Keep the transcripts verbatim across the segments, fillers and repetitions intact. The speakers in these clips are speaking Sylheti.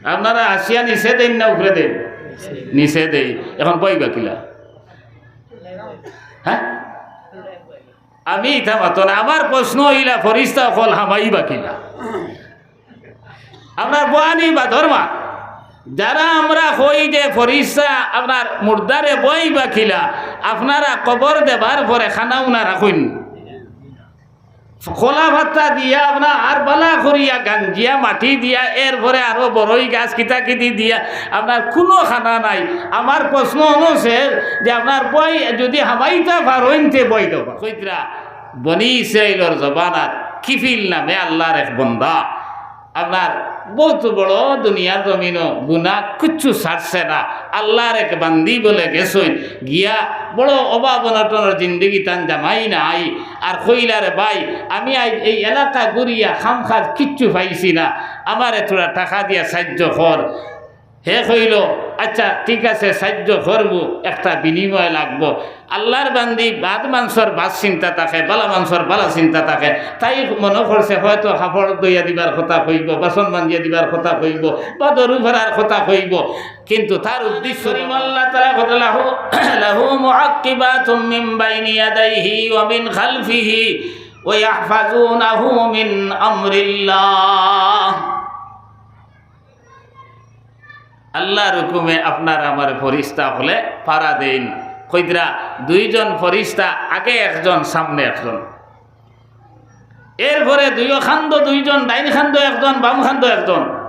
আপনারা হাছিয়া নিচে দেইন না উপরে দেইন? নিচে দেই। এখন বইবা কিলা? হ্যাঁ, আমি ইতা মাতো না। আমার প্রশ্ন অইলা, ফরিস্তা অকল হামাইবা কিলা? আপনার বওয়ানি বা ধর্মা, যারা আমরা কই যে ফরিস্তা আপনার মুর্দারে বওয়াইবা কিলা, আপনারা কবর দেবার পরে খানা উনা রাখইন, কলা পাতা দিয়া আপনার আর বালা করিয়া গাঞ্জিয়া মাটি দিয়া, এরপরে আরো বড়ই গাছ কিতা কিতি দিয়া, আপনার কুনু খানা নাই। আমার প্রশ্ন অইছে যে আপনার বওয়াই যদি হামাইতা পারইন তে বওয়াই দেবা। কইতরা বনি ইসরাইলর জমানাত কিফিল নামে আল্লাহর এক বন্দা, আপনার বউত বড় দুনিয়ার জমিনো গুনা কিচ্ছু ছাড়ছে না। আল্লাহর এক বান্দি বলে গেছইন, গিয়া বড় অভাব অনটনর জিন্দেগি, তান জামাই নাই। আর কইলা, "রে ভাই, আমি আইজ এই এলাকা ঘুরিয়া খামখাজ কিচ্ছু পাইছি না, আমারে থুড়া টাকা দিয়া সাইয্য কর।" হে কইলো, "আচ্ছা, ঠিক আছে, সাইয্য করমু, একটা বিনিময় লাগবো।" আল্লাহর বান্দি বাদ মানষর বাদ চিন্তা থাকে, বালা মানষর বালা চিন্তা থাকে। তাই মনো করছে হয়তো কাপড় ধইয়া দিবার কথা কইবো, বাসন মাজিয়া দিবার কথা কইবো, বা দরু ফেরার কথা কইবো, কিন্তু তার উদ্দেশ্য করিম আল্লাহ তাআলা কথা, "লাহু, লাহু মুআক্কিবাতুম মিন বাইনি ইয়াদাইহি ওয়া মিন খালফিহি ওয়া ইয়াহফাজুনাহু মিন আমরিল্লাহ।" আল্লাহর হুকুমে আপনার আমার ফরিস্তা অকলে পাহারা দেইন। কইতরা দুইজন ফরিস্তা, আগে একজন, সামনে একজন। এরপরে দুইও খান্দো দুইজন, ডাইন খান্দো একজন, বাম খান্দো একজন।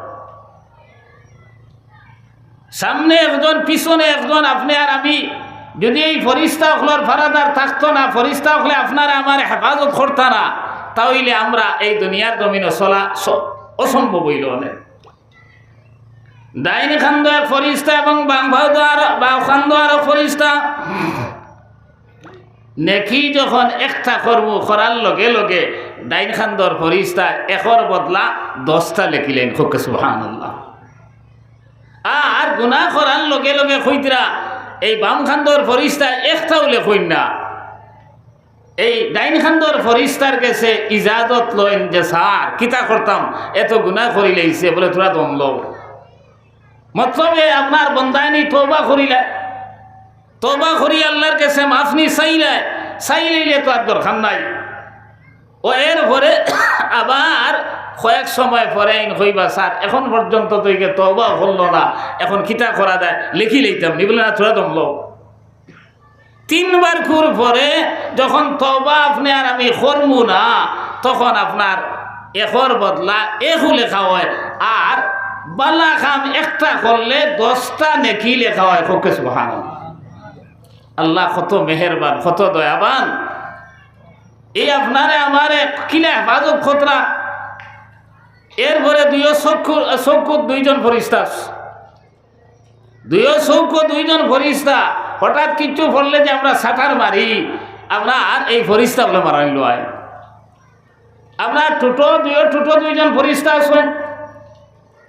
সামনে একজন, পিছনে একজন। আপনে আর আমি যদি এই ফরিস্তা অকলর পাহারাদার থাকতো না, ফরিস্তা অকলে আপনারে আমারে হেফাজত করতা না, তা অইলে আমরা এই দুনিয়ার জমিনো চলা স-, অসম্ভব অইলো অনে। ডাইন খান্দো এক ফরিস্তা এবং বাম খান্দো আর, বাম খান্দো আরো ফরিস্তা। নেকি যখন একটা করমু, করার লগে লগে ডাইন খান্দর ফরিস্তা একর বদলা দশটা লেখিলাইন। কউক্কা সুবহানাল্লাহ। আর গুনা করার লগে লগে কইতরা এই বাম খান্দর ফরিস্তা একটাও লেখইন না। এই ডাইন খান্দর ফরিস্তার গেছে ইজাজত লইন যে, "স্যার, কিতা করতাম, এত গুনা করিলাইছে, বলে থুড়া দম লও।" মতলবে আপনার বন্দায় নি তওবা করিলা, তওবা করি আল্লাহর গেছে মাফ নি চাইলা, চাইলাইলে তো আর দরকার নাই। ও এরপরে আবার কয়েক সময় পরে ইন কইবা, "স্যার, এখন পর্যন্ত তো ইগে তওবা করলো না, এখন কিতা করা যায়, লেখিলাইতাম নি?" বলে, "না, থুড়া দম লও।" তিনবার কুর পরে যখন তওবা আপনে আর আমি করমু না, তখন আপনার একর বদলা একও লেখা অয়, আর বালা কাম একটা করলে দশটা নেকি লেখা অয়। কউক্কা সুবহানাল্লাহ। আল্লাহ কত মেহেরবান, কত দয়াবান। এই আপনারে আমারে কিলা হেফাজত করতরা। এরপরে দুইও চউখো, চউখো দুইজন ফরিস্তা আছে। দুইও চউখো দুইজন ফরিস্তা, হঠাৎ কিচ্ছু পড়লে যে আমরা শাটার মারি, আমরা আর এই ফরিস্তা অকলে মারানি লয়। আমরা ঠুটো, দুইও ঠুটো দুইজন ফরিস্তা আছইন।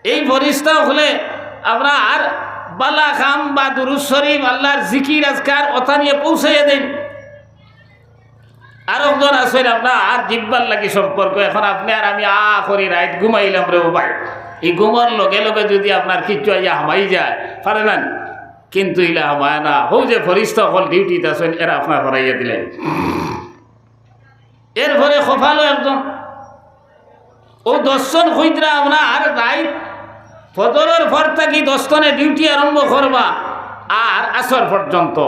এই ফরিস্তা অকলে আমরা আর বালা কাম বা দুরূদ শরীফ, আল্লাহর জিকির আজকার অতা নিয়া পৌঁছাইয়া দেইন। আর একজন আছইন আপনার জিব্বার লাগি সম্পর্ক। এখন আপনে আর আমি আ করি রাইত ঘুমাইলাম রে ও ভাই, ই ঘুমর লগে লগে যদি আপনার কিচ্ছু আইয়া হামাই যায়, পারে না নি? কিন্তু ইলা হামায় না। হউ যে ফরিস্তা অকল ডিউটিত আছইন, এরা আপনার হরাইয়া দিলাইন। এরপরে কপালো একজন, অউ দশজন কইতরা আপনার রাইত ফজরর পর থাকি দশজনে ডিউটি আরম্ভ করবা আর আসর পর্যন্ত।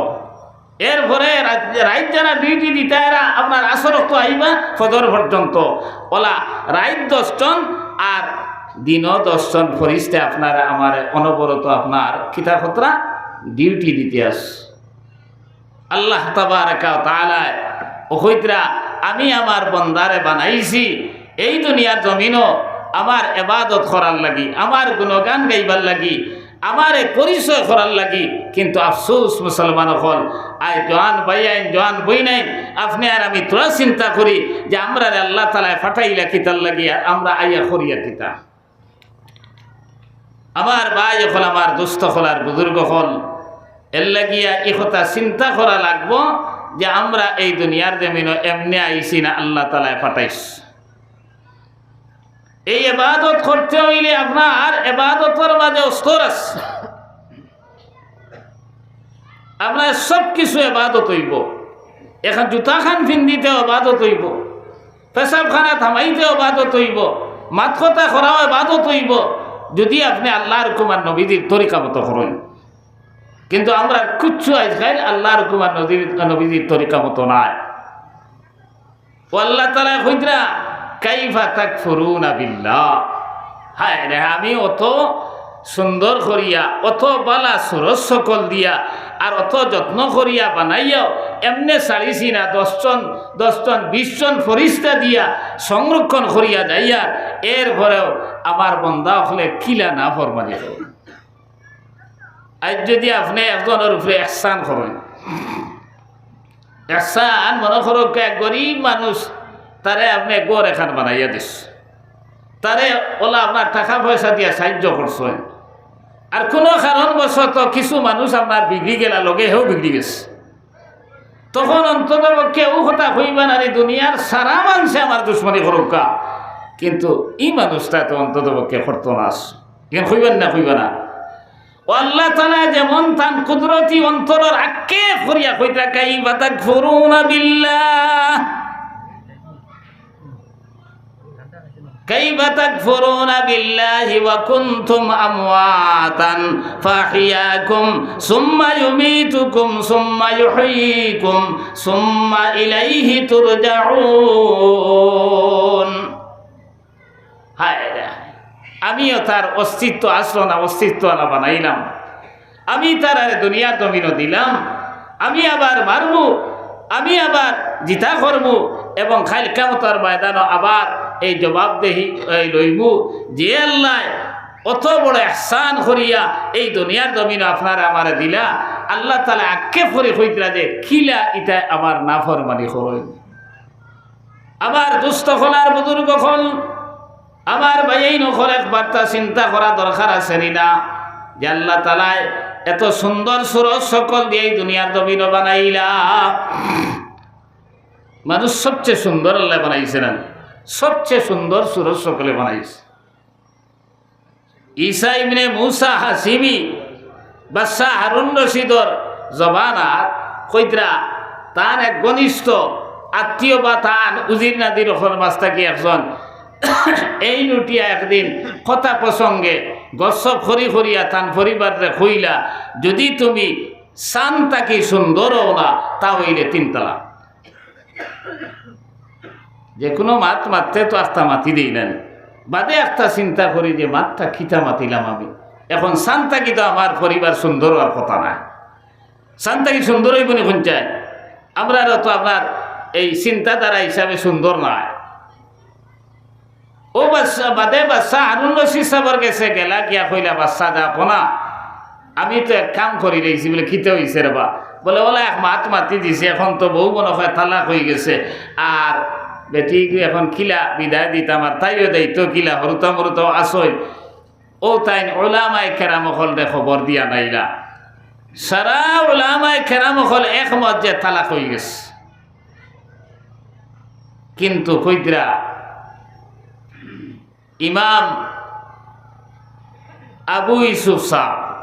এরপরে রাইত, রাইত যারা ডিউটি দিতা এরা আপনার আসর অক্ত আইবা ফজর পর্যন্ত। অলা রাইত দশজন আর দিনো দশজন ফরিস্তা আপনার আমারে অনবরত আপনার কিতা করতরা ডিউটি দিতে আছ। আল্লাহ তাবারাকা ওয়া তাআলায় অউ কইতরা, "আমি আমার বন্দারে বানাইছি এই দুনিয়ার জমিনো আমার ইবাদত করার লাগি, আমার গুণগান গাইবার লাগি, আমারে পরিচয় করার লাগি।" কিন্তু আফসোস মুসলমান অকল, আয় জোয়ান ভাইয়াইন, জোয়ান বইনাইন, আপনে আর আমি থুড়া চিন্তা করি যে আমরারে আল্লাহ তাআলায় পাঠাইলা কিতার লাগি, আর আমরা আইয়া করিয়া কিতা? আমার ভাই অকল, আমার দোস্ত অকল, আর বুজুর্গ অকল, এর লাগিয়া ই কথা চিন্তা করা লাগবো যে আমরা এই দুনিয়ার জমিনো এমনে আইছি না, আল্লাহ তাআলায় পাঠাইছ। এই ইবাদত করতে অইলে আপনার ইবাদতর মাঝে স্তর আছে। আপনার সব কিছু ইবাদত অইবো। এখন জুতাখান ফিন্দিতেও ইবাদত অইবো, পেশাবখানাত হামাইতেও ইবাদত অইবো, মাত কথা করাও ইবাদত অইবো, যুদি আপনে আল্লার হুকুম আর নবীজির তরিকা মতো করইন। কিন্তু আমরার কুচ্ছু আইজকাইল আল্লার হুকুম আর নবীজির, নবীজির তরিকা মতো নায়। ও আল্লাহ তাআলা কইতরা, "কাইফা তাকফুরুনা বিল্লাহ।" হায় রে, আমি অত সুন্দর করিয়া, অত বালা সুরত সকল দিয়া, আর অত যত্ন করিয়া বানাইয়াও এমনে ছাড়িছি না, দশ জন, দশ জন, বিশ জন ফিরিস্তা দিয়া সংরক্ষণ করিয়া যাইয়ার, এরপরেও আমার বন্দা অকলে কিলা নাফরমানি করইন। আইজ যুদি আপনে একজনর উপরে ইহসান করইন, ইহসান মনো করউক্কা, এক গরিব মানুষ, তারে আপনে ঘর এখান বানাইয়া দিছইন, তারে অলা আপনার টেকা পয়সা দিয়া সাহায্য করছইন, আর কুনু কারণবশত কিছু মানুষ আপনার বিগড়ি গেলা, লগে হেও বিগড়ি গেছে, তখন অন্তত পক্ষে অউ কথা কইবা না নি, দুনিয়ার সারা মানষে আমার দুশমনি করউক্কা, কিন্তু ই মানুষটায় তো অন্তত পক্ষে করতো না। ইখান কইবা নি না, কইবা না? ও আল্লাহ তাআলা যেমন তান কুদরতি অন্তরর আক্ষেপ করিয়া কইতরা, "কাইফা তাকফুরুনা বিল্লাহ, কাইফা তাকফুরুনা বিল্লাহি ওয়া কুনতুম আমওয়াতান ফাআহইয়াকুম সুম্মা ইউমীতুকুম সুম্মা ইউহয়ীকুম সুম্মা ইলাইহি তুরজাউন।" হায় রে, আমিও তার অস্তিত্ব আসলো না, অস্তিত্ব আলা বানাইলাম। আমি তারারে দুনিয়ার জমিনো দিলাম, আমি আবার মারমু, আমি আবার জিতা করমু, এবং কাইল কিয়ামতর ময়দানো আবার এই জবাবদেহি, এই লইমু যে আল্লায় অত বড় ইহসান করিয়া এই দুনিয়ার জমিনো আপনারে আমারে দিলা। আল্লাহ তাআলা আক্ষেপ করি কইতরা যে, "কিলা ইতায় আমার নাফরমানি করইন?" আমার দুস্ত অকল আর বুজুর্গ অকল, আমার ভাইয়াইন অকল, একবারতা চিন্তা করা দরকার আছে নি না? যে আল্লাহ তাআলায় এত সুন্দর সুরত সকল দিয়া এই দুনিয়ার জমিনো বানাইলা। মানুষ সবচেয়ে সুন্দর আল্লায় বানাইছে না? সবচেয়ে সুন্দর সুরত সকলে বানাইছে। ঈসা ইবনে মুসা হাশিমি, বাদশা হারুন রশিদর জমানাত কইতরা, তান এক ঘনিষ্ঠ আত্মীয় বা তান উজির নাদির অকলর মাঝ থাকি একজন এইন উঠিয়া একদিন কথা প্রসঙ্গে গসপ করি করিয়া তান পরিবাররে কইলা, "যুদি তুমি চান থাকি সুন্দর অও না, তা অইলে তিন তালাক।" যেকুনু মাত মাততে তো আখতা মাতি দেই না নি। বাদে আখতা চিন্তা করি যে মাতটা কিতা মাতিলাম আমি। এখন চান থাকি তো আমার পরিবার সুন্দর অওয়ার কথা নায়। চান থাকি সুন্দর অইবো নি কুনটায়? আমরারও তো আপনার এই চিন্তাধারা হিসাবে সুন্দর নায়। ও বাদশা, বাদে বাদশা হারুন রশিদ সাবর গেছে গেলা, গিয়া কইলা, "বাদশা, দেখো না, আমি তো এক কাম করিলাইছি।" বলে, "কিতা অইছে রে বা?" বলে, "অলা এক মাত মাতি দিছি, এখন তো বউ মনো কয় তালাক অইগেছে, আর বেটিগু এখন কিলা বিদায় দিতাম, আর তাইও দায়িত্ব কিলা, হুরুতা মুরুতাও আছইন।" অউ তাইন উলামায়ে কেরাম অকলরে খবর দিয়া আনাইলা। সারা উলামায়ে কেরাম অকল একমত যে তালাক অইগেছে। কিন্তু কইতরা ইমাম আবু ইউসুফ সাব,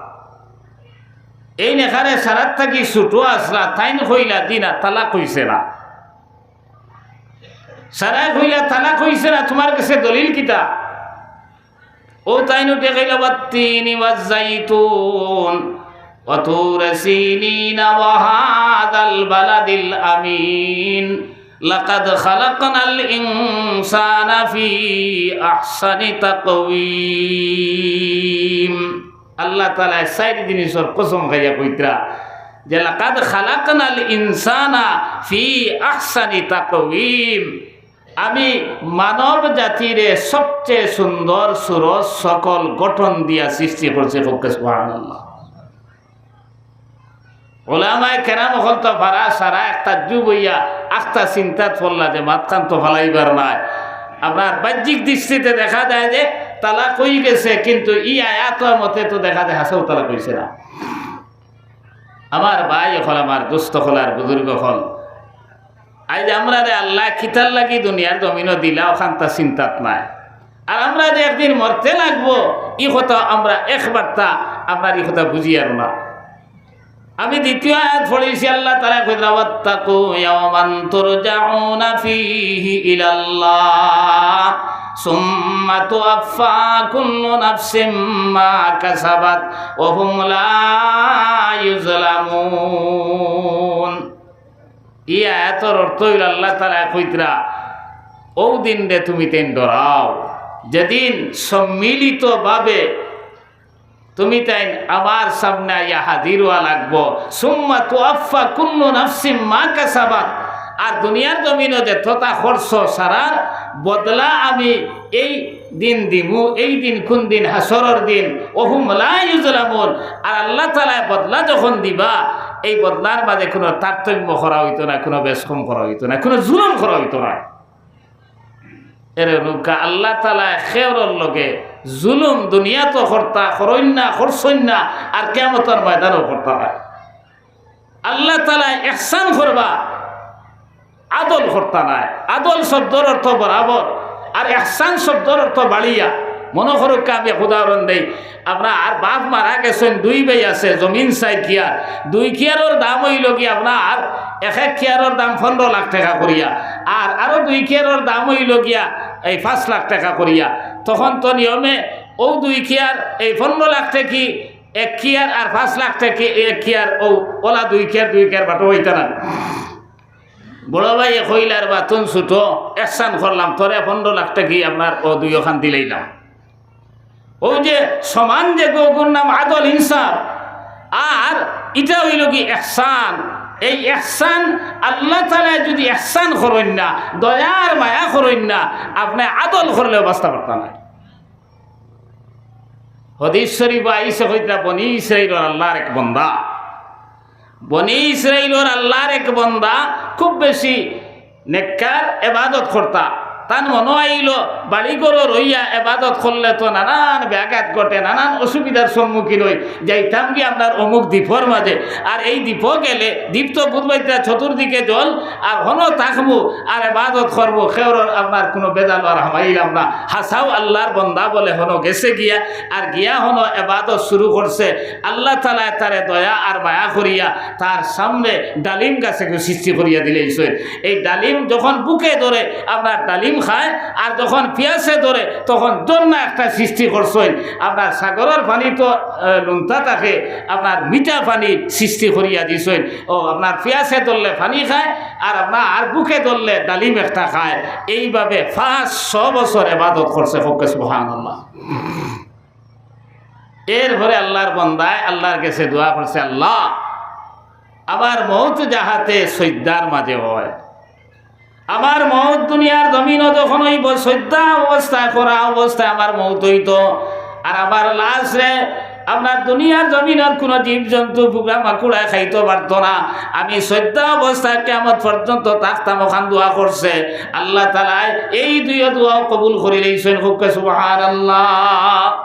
এইন এখানে সারার থাকি ছুটো আছলা, তাইন কইলা, "জি না, তালাক অইছে না।" সারায় কইলা, "তালাক অইছে না, তুমার গেছে দলিল কিতা?" অউ তাইন উঠি কইলা, "ওয়াত্তিনি ওয়াজ্জাইতুন, ওয়াতুরি সিনিনা ওয়াহাযাল বালাদিল আমিন, লাকাদ খালাকনাল ইনসানা ফি আহসানি তাকওয়িম।" আল্লাহ তাআলায় চাইর জিনিসর কসম খাইয়া কইতরা যে, "লাকাদ খালাকনাল ইনসানা ফি আহসানি তাকওয়িম।" আমি মানব জাতিরে সবচেয়ে সুন্দর সুরত সকল গঠন দিয়া সৃষ্টি করছি। কউক্কা সুবহানাল্লাহ। উলামায়ে কেরাম অকল তো ফারা সারা এক তাজ্জুব অইয়া আখতা চিন্তাত পড়লা যে মাতখান তো ফালাইবার নায়। আপনার বাহ্যিক দৃষ্টিতে দেখা যায় যে তালাক অইগেছে, কিন্তু ই আয়াতর মতে তো দেখা যায় হাছাউ তালাক অইছে না। আমার ভাই অকল, আমার দোস্ত অকল আর বুজুর্গ অকল, আইজ আমরারে আল্লায় কিতার লাগি দুনিয়ার জমিনো দিলা, অখানতা চিন্তাত নাই। আর আমরা যে একদিন মরতে লাগবো, ই কথা আমরা একবারতা আমরা ই কথা বুঝিয়ার না। আমি দ্বিতীয় আয়াত পড়ছি, আল্লাহ তাআলায় কইরা, "ওয়াত্তাকু ইয়াওমান তুরজাউনা ফীহি ইলাল্লাহ, সুম্মা তুওয়াফফা কুল্লু নাফসিম মা কাসাবাত ওয়া হুম লা ইউজলামুন।" ই আয়াতর অর্থ অইলো আল্লাহ তাআলায় কইতরা, "অউ দিনরে তুমিতাইন ডরাও, যেদিন সম্মিলিতভাবে তুমিতাইন আমার সামনে আইয়া হাজির অওয়া লাগবো। সুম্মা তুওয়াফফা কুল্লু নাফসিম মা কাসাবাত।" আর দুনিয়ার জমিনো যততা করছো, সারার বদলা আমি এই দিন দিমু, এই দিন কুন দিন? হাশরর দিন। ওয়া হুম লা ইউজলামুন। আর আল্লাহ তাআলায় বদলা যখন দিবা, এই বদলার মাঝে কুনু তারতম্য করা অইতো না, কুনু বেশকম করা অইতো না, কুনু জুলুম করা অইতো না। এর অনুকা আল্লাহ তাআলায় কেউরর লগে জুলুম দুনিয়াত করতা, করইন না, করছইন না, আর কিয়ামতর ময়দানো করতা নায়। আল্লাহ তাআলায় ইহসান করবা, আদল করতা নায়। আদল শব্দর অর্থ বরাবর, আর ইহসান শব্দর অর্থ বাড়িয়া। মনো করউক্কা, আমি এক উদাহরণ দেই, আপনার বাপ মারা গেছইন, দুই ভাই আছে, জমিন চাইর কিয়ার, দুই কিয়ারর দাম অইলো গিয়া আপনার এক এক কিয়ারর দাম পনরো লাখ টেকা করিয়া, আর আরো দুই কিয়ারর দাম অইলো গিয়া এই পাঁচ লাখ টেকা করিয়া। তখন তো নিয়মে অউ দুই কিয়ার এই পনরো লাখ টেকি এক কিয়ার আর পাঁচ লাখ টেকি এক কিয়ার, অউ অলা দুই কিয়ার দুই কিয়ার বাটো অইতা না। বড় ভাইয়ে কইলা, "রে বা, তুন ছুটো, ইহসান করলাম, তোরে পনরো লাখ টেকি আপনার অউ দুইওখান দিলাইলাম।" অউ যে সমান যে গু-, অগুর নাম আদল ইনসাফ। আর ইটা অইলো গি ইহসান। এই ইহসান, আল্লাহ তাআলায় যুদি ইহসান করইন না, দয়া আর মায়া করইন না, আপনে আদল করলেও বাঁচতা পারতা নায়। হাদিস শরিফো আইছে, কইতরা, বনি ইসরাইলর আল্লাহর এক বন্দা, বনি ইসরাইলর আল্লাহর এক বন্দা খুব বেশি নেককার, এবাদত করতা। তান মনো আইলো, বাড়ি ঘরো রইয়া এবাদত করলে তো নানান ব্যাঘাত ঘটে, নানান অসুবিধার সম্মুখীন অই। যাইতাম গি আপনার অমুক দ্বীপর মাঝে, আর এই দ্বীপো গেলে দ্বীপ তো বুঝবাইতরা চতুর্দিকে জল, আর হনো থাকমু আর এবাদত করমু, কেউরর আপনার কুনু বেজাল আর হামাইলাম না। হাছাউ আল্লাহর বন্দা বলে হনো গেছে গিয়া, আর গিয়া হনো এবাদত শুরু করছে। আল্লাহ তাআলায় তারে দয়া আর মায়া করিয়া তার সামনে ডালিম গাছ এগু সৃষ্টি করিয়া দিলাইছইন। এই ডালিম যখন ভুকে ধরে, আপনার ডালিম খায়, আর যখন পিয়াসে ধরে, তখন ঝর্ণা একটা সৃষ্টি করছইন। আপনার সাগরর পানি তো, আহ, লুনতা থাকে, আপনার মিঠা পানি সৃষ্টি করিয়া দিছইন। অউ আপনার পিয়াসে ধরলে পানি খায়, আর আপনার ভুকে ধরলে ডালিম একটা খায়। এইভাবে পাঁচশো বছর এবাদত করছে। কউক্কা সুবহানাল্লাহ। এরপরে আল্লাহর বন্দায় আল্লাহর গেছে দোয়া করছে, "আল্লাহ, আমার মউত যাহাতে সইজদার মাঝে অয়, আমার মউত দুনিয়ার জমিনো যখন অইবো, সইজদা অবস্থায়, করা অবস্থায় আমার মউত অইতো, আর আমার লাশরে আপনার দুনিয়ার জমিনর কুনু জীবজন্তু, পুকরা মাকুড়ায় খাইতো পারতো না, আমি সইজদা অবস্থায় কিয়ামত পর্যন্ত থাকতাম।" অখান দোয়া করছে। আল্লাহ তাআলায় এই দুইও দোয়াও কবুল করিলাইছইন। কউক্কা সুবহানাল্লাহ।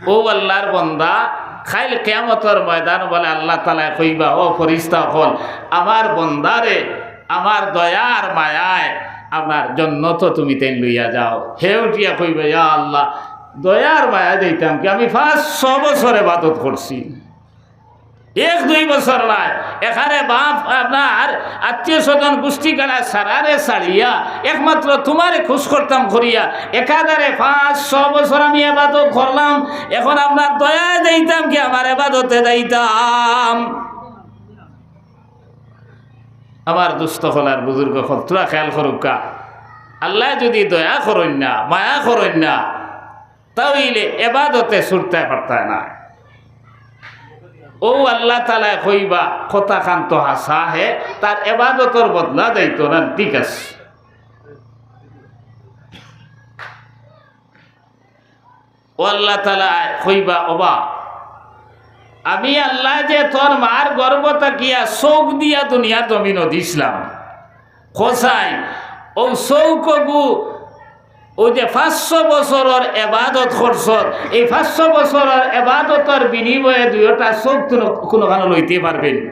অউ আল্লাহর বন্দা, কাইল কিয়ামতর ময়দান বলে আল্লাহ তাআলায় কইবা, "ও ফিরিস্তা অকল, আমার বন্দারে আমার দয়া আর মায়ায় আপনার জন্নতো তুমিতাইন লইয়া যাও।" হে উঠিয়া কইবা, "ইয়া আল্লাহ, দয়া আর মায়ায় যাইতাম কি? আমি পাঁচশো বছর এবাদত করছি।" এক দুই বছর নায়, এখানে বাপ আপনার আত্মীয় স্বজন গুষ্টি গাড়া সারারে ছাড়িয়া একমাত্র তুমারে খুশ করতাম করিয়া একাধারে পাঁচশো বছর আমি এবাদত করলাম, এখন আপনার দয়ায় যাইতাম কি আমার এবাদতে যাইতাম? আমার দুস্ত অকল আর বুজুর্গ অকল, থুড়া খেয়াল করউক্কা, আল্লায় যুদি দয়া করইন না, মায়া করইন না, তা অইলে এবাদতে ছুটতায় পারতায় না। অউ আল্লাহ তাআলায় কইবা, "কথাখান তো হাছা হে, তার এবাদতর বদলা যাইতো না, ঠিক আছে।" অউ আল্লাহ তাআলায় কইবা, "ওবা, আমি আল্লায় যে তোর মার গর্ভ থাকিয়া চউখ দিয়া দুনিয়ার জমিনো দিছলাম, কছাই, অউ চউখ অগু, অউ যে পাঁচশো বছরর এবাদত করছত, এই পাঁচশো বছরর এবাদতর বিনিময়ে দুইওটা চউখ তুনো কুনুখানো লইতে পারবে নি?"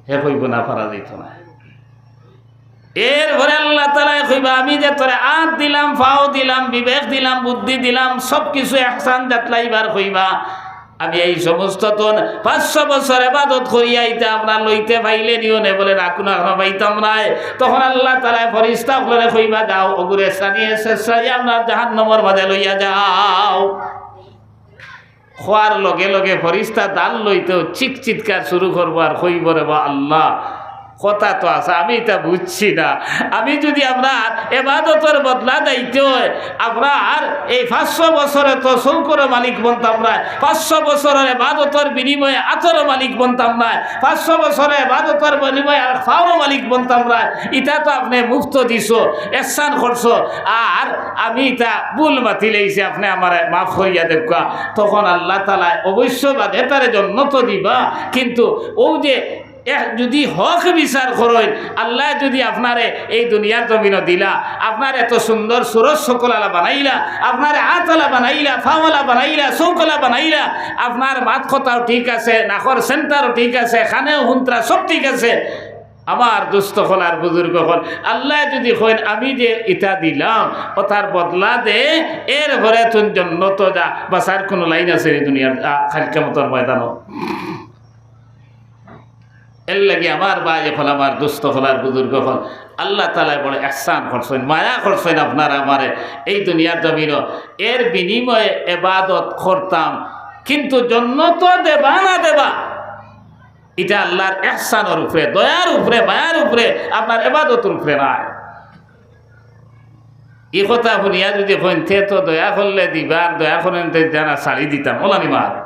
হে কইবো, "না, পারা যাইতো না।" এরপরে আল্লাহ তাআলায় কইবা, "আমি যে তোরে আত দিলাম, পাও দিলাম, বিবেক দিলাম, বুদ্ধি দিলাম, সব কিছু এহসান জাতলাইবার কইবা, আমি এই সমস্ত তন পাঁচশো বছর ইবাদত করিয়া ইতা আমরা লইতে পাইলে নিও নে?" বলে, "না, কুনু আমরা পাইতাম নায়।" তখন আল্লাহ তাআলায় ফিরিস্তা অকলরে কইবা, "যাও, অগুরে সানিয়ে শেষ সারিয়ে আমরা জাহান্নামর মাঝে লইয়া যাও।" কওয়ার লগে লগে ফিরিস্তা দাল লইতেউ চিক চিৎকার শুরু করবো আর কইবো, "রে বা আল্লাহ, কথা তো আছে, আমি ইতা বুঝছি না। আমি যুদি আপনার এবাদতর বদলা দিতে অয়, আপনার এই পাঁচশো বছরে তো চউখরও মালিক বনতাম নায়, পাঁচশো বছরর এবাদতর বিনিময়ে আতরও মালিক বনতাম নায়, পাঁচশো বছরর এবাদতর বিনিময়ে আর পাওরও মালিক বনতাম নায়। ইতা তো আপনে মুফত দিছো, এহসান করছো, আর আমি ইতা ভুল মাতিলাইছি, আপনে আমারে মাফ করিয়া দেউক্কা।" তখন আল্লাহ তাআলায় অবশ্য বাদে তারে জন্নত দিবা, কিন্তু অউ যে এ, যুদি হক বিচার করইন, আল্লায় যুদি আপনারে এই দুনিয়ার জমিনো দিলা, আপনারে এত সুন্দর সুরত সকলআলা বানাইলা, আপনারে আতআলা বানাইলা, পাওআলা বানাইলা, চউখআলা বানাইলা, আপনার মাত কথাও ঠিক আছে, নাকর সেন্টারও ঠিক আছে, কানেও হুনতরা সব ঠিক আছে। আমার দুস্ত অকল আর বুজুর্গ অকল, আল্লায় যুদি কইন, "আমি যে ইতা দিলাম, অতার বদলা দে, এরপরে তুই জন্নতো যা, বাঁচার কুনু লাইন আছে নি দুনিয়ার, আ, কাইল কিয়ামতর ময়দানো?" এরলাগি আমার ভাই অকল, আমার দুস্ত অকল আর বুজুর্গ অকল, আল্লাহ তাআলায় বড় এহসান করছইন, মায়া করছইন আপনার আমারে এই দুনিয়ার জমিনো। এর বিনিময়ে এবাদত করতাম, কিন্তু জন্নত দেবা না দেবা, ইটা আল্লার এহসানর উপরে, দয়ার উপরে, মায়ার উপরে, আপনার এবাদতর উপরে নায়। ই কথা হুনিয়া যুদি কইন, "তে তো দয়া করলে দিবা, আর দয়া করইন তে জানা ছাড়ি দিতাম", অলানি মাত।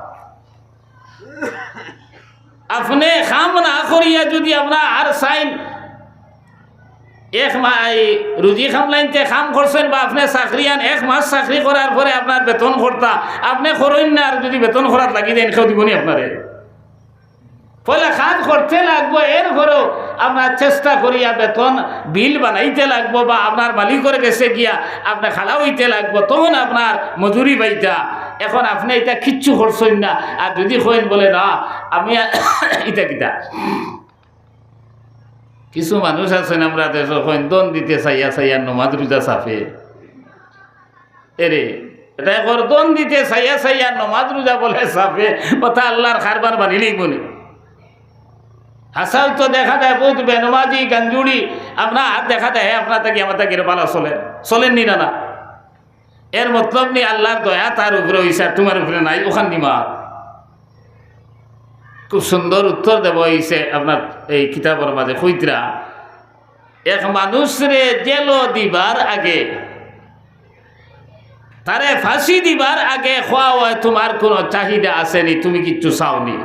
আপনে কাম না করিয়া যুদি আপনার আর চাইন, এক মা-, এই রুজি কামলাইন্তে কাম করছইন বা আপনে চাকরিয়ান, এক মাস চাকরি করার পরে আপনার বেতন করতা, আপনে করইন না, আর যুদি বেতন করাত লাগি যাইন, কেউ দিবো নি আপনারে? পয়লা কাজ করতে লাগবো, এরপরেও আপনার চেষ্টা করিয়া বেতন বিল বানাইতে লাগবো বা আপনার মালিকর গেছে গিয়া আপনে খাড়া অইতে লাগবো, তখন আপনার মজুরি পাইতা। এখন আপনে ইতা কিচ্ছু করছইন না, আর যুদি কইন বলে, "না, আমি ইতা কিতা।" কিছু মানুষ আছইন আমরার দেশো, কইন, "ধন দিতে চাইয়া চাইয়া নমাজ রুজা ছাপে।" এরে, এটায় কর, ধন দিতে চাইয়া চাইয়া নমাজ রুজা বলে ছাপে, অতা আল্লার কারবার বানিলিবো নি? হাছাউ তো দেখা যায় বউত বেনমাজি, গাঞ্জুড়ি, আপনার দেখা যায়, হে আপনার থাকি আমার থাকি ভালা চলের, চলের নি না, না? এর মতলব নি আল্লার দয়া তার উপরে অইছে, আর তুমার উপরে নাই, অখান নি মাত। খুব সুন্দর উত্তর দেওয়া অইছে আপনার এই কিতাবর মাঝে, কইতরা, এক মানুষরে জেলো দিবার আগে, তারে ফাঁসি দিবার আগে কওয়া অয়, "তুমার কুনু চাহিদা আছে নি, তুমি কিচ্ছু চাও নি?"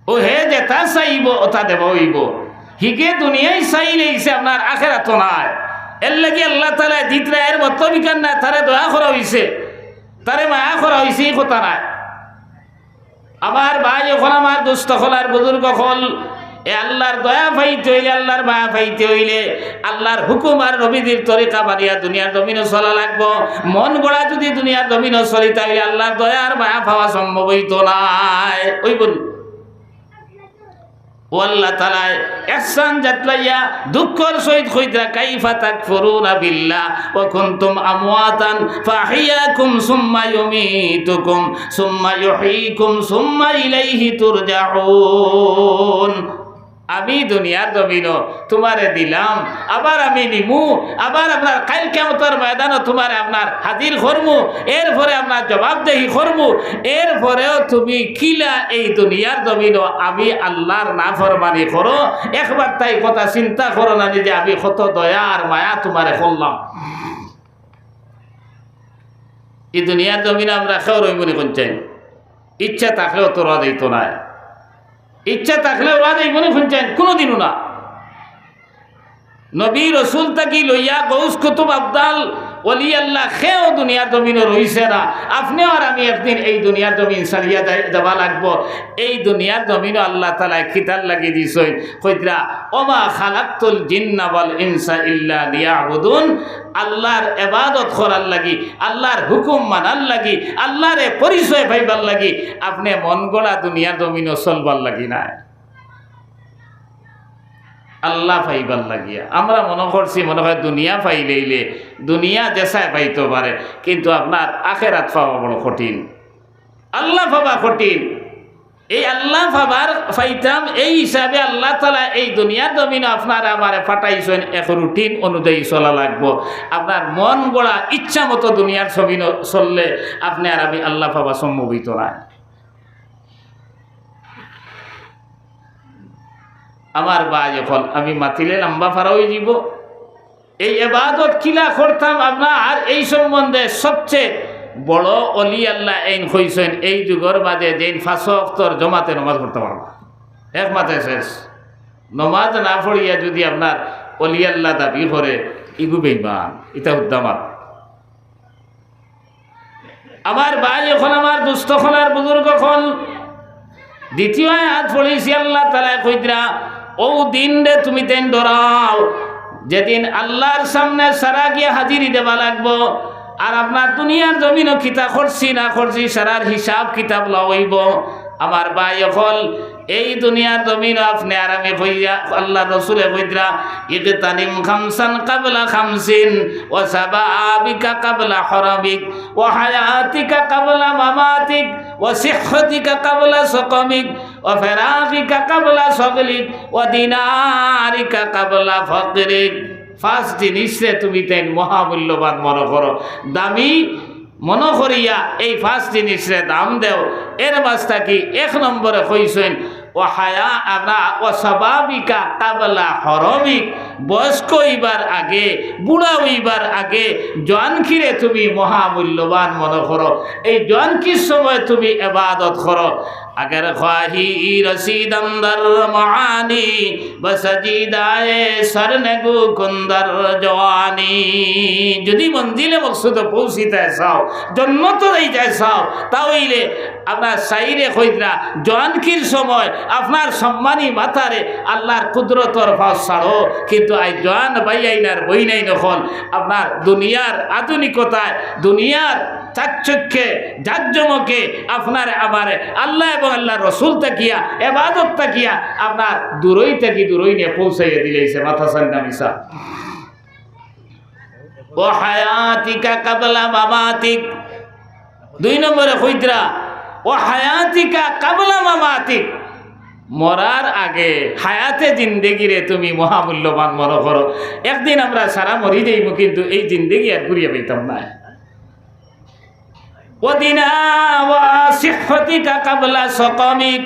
অউ হে যেতা চাইবো, অতা দেওয়া অইবো। হিগে দুনিয়ায় চাইলাইছে, আপনার আখেরাতো নাই। এরলাগি আল্লাহ তাআলায় দিতরা, এর মতলব ইখান না, তারে দয়া করা অইছে, তারে মায়া করা অইছে, ই কথা নায়। আমার ভাই অকল, আমার দুস্ত অকল আর বুজুর্গ অকল, এ আল্লার দয়া পাইতে অইলে, আল্লার মায়া পাইতে অইলে, আল্লার হুকুম আর নবীজির তরিকা মানিয়া দুনিয়ার জমিনো চলা লাগবো। মন গড়া যুদি দুনিয়ার জমিনো চলিতা অইলে আল্লার দয়া আর মায়া পাওয়া সম্ভব অইতো নায়। অইবো নি? অউ আল্লাহ তাআলায় এহসান জাতলাইয়া দুঃখর সহিত কইতরা, "কাইফা তাকফুরুনা বিল্লাহ ওয়া কুনতুম আমওয়াতান ফাআহইয়াকুম সুম্মা ইউমীতুকুম সুম্মা ইউহয়ীকুম সুম্মা ইলাইহি তুরজাউন।" আমি দুনিয়ার জমিনো তুমারে দিলাম, আবার আমি নিমু, আবার আপনার কাইল কিয়ামতর ময়দানো তুমারে আপনার হাজির করমু, এরপরে আপনার জবাবদেহি করমু, এরপরেও তুমি কিলা এই দুনিয়ার জমিনো আমি আল্লার নাফরমানি করো? একবার তাই কথা চিন্তা করো না নি যে আমি কত দয়া আর মায়া তুমারে করলাম। ই দুনিয়ার জমিনো আমরা কেউ রইমু নি কুনচাইন? ইচ্ছা থাকলেও তো রওয়া যাইতো নায়। ইচ্ছা থাকলেও রওয়া যাইবো নি কুনচাইন? কুনুদিনও না। নবী রসুল থাকি লইয়া গৌস কুতুব আবদাল ওলি আল্লাহ কেউ দুনিয়ার জমিনো রইছে না। আপনেও আর আমি একদিন এই দুনিয়ার জমিন ছাড়িয়া যাই-, যাওয়া লাগবো। এই দুনিয়ার জমিনো আল্লাহ তাআলায় কিতার লাগি দিছইন? কইতরা, "ওমা খালাকতুল জিন্না ওয়াল ইনসা ইল্লা লিয়াবুদুন।" আল্লার এবাদত করার লাগি, আল্লার হুকুম মানার লাগি, আল্লারে পরিচয় পাইবার লাগি, আপনে মন গড়া দুনিয়ার জমিনো চলবার লাগি নায়। আল্লাহ পাইবার লাগিয়া। আমরা মনো করছি, মনো অয় দুনিয়া পাইলেইলে, দুনিয়া যেছায় পাইতো পারে, কিন্তু আপনার আখেরাত পাওয়া বড় কঠিন, আল্লাহ পাওয়া কঠিন। এই আল্লাহ পাবার, পাইতাম, এই হিসাবে আল্লাহ তাআলা এই দুনিয়ার জমিনো আপনারে আমারে পাঠাইছইন, এক রুটিন অনুযায়ী চলা লাগবো। আপনার মন গড়া ইচ্ছা মতো দুনিয়ার জমিনো চললে আপনে আর আমি আল্লাহ পাওয়া সম্ভব অইতো নায়। আমার ভাই, অখন আমি মাতিলে লম্বা ফারা অইযিবো। এই এবাদত কিলা করতাম আপনার, এই সম্বন্ধে সবচেয়ে বড় অলি আল্লাহ এইন কইছইন, এই যুগর মাঝে যেইন পাঁচ ওয়াক্তর জমাতে নমাজ পড়তা পারবা, এক মাতে শেষ। নমাজ না পড়িয়া যুদি আপনার অলি আল্লাহ দাবি করে, ইগু বেইমান, ইতা হুদ্দা মাত। আমার ভাই অকল, আমার দুস্ত অকল আর বুজুর্গ অকল, দ্বিতীয় আয়াত পড়ছি, আল্লাহ তাআলায় কইতরা, অউ দিনরে তুমিতাইন ডরাও, যেদিন আল্লাহর সামনে সারা গিয়া হাজিরি দেওয়া লাগবো, আর আপনার দুনিয়ার জমিনো কিতা করছি না করছি, সারার হিসাব কিতাব লওয়া অইবো। আমার ভাই অকল, এই দুনিয়ার জমিনো আপনে আর আমি কইয়া, আল্লাহর রসুলে কইতরা, "ইগতানিম খামসান কাবলা খামসিন, ওয়া শাবাবিকা কাবলা হারামিক, ওয়া হায়াতিকা কাবলা মামাতিক, ওয়া সিহহাতিকা কাবলা সাকামিক, ওয়া ফিরাগিকা কাবলা শাগলিক, ওয়া দিনারিকা কাবলা ফাকরিক।" পাঁচ জিনিসরে তুমিতাইন মহামূল্যবান মনো করো, দামি মনো করিয়া এই পাঁচ জিনিসরে দাম দেও। এর মাঝ থাকি এক নম্বরে কইছইন, "ওয়া হায়া-, আমরা, ওয়া শাবাবিকা কাবলা হারামিক", বয়স্ক অইবার আগে, বুড়া অইবার আগে জোয়ানকিরে তুমি মহামূল্যবান মনো করো। এই জোয়ানকির সময় তুমি এবাদত করো। اگر خواهی رسیدن در معانی، به سجیدهٔ سر نگو کن در جوانی۔ যদি মঞ্জিলে মকসুদো পৌঁছিতায় চাও, জন্নতো যাইতায় চাও, তা অইলে আপনার সাইরে কইতরা, জোয়ানকির সময় আপনার সম্মানী মাতারে আল্লাহর কুদরতর পাও ছাড়ো। কিন্তু আইজ জোয়ান ভাইয়াইন আর বইনাইন অকল আপনার দুনিয়ার আধুনিকতায়, দুনিয়ার চাকচক্যে, জাকজমকে আপনারে আমারে আল্লাহ এবং আল্লাহর রসুল থাকিয়া, এবাদত থাকিয়া আপনার দূরই থাকি দূরই নিয়া পৌঁছাইয়া দিলাইছে। মাত হাছা না মিছা? "ওয়া হায়াতিকা কাবলা মামাতিক।" দুই নম্বরে কইতরা, "ওয়া হায়াতিকা কাবলা মামাতিক।" মরার আগে হায়াতে জিন্দেগিরে তুমি মহামূল্যবান মনো করো। একদিন আমরা সারা মরি যাইমু, কিন্তু এই জিন্দেগি আর ঘুরিয়া পাইতাম নায়। ওয়া দিনা-, ওয়া সিহহাতিকা কাবলা সাকামিক।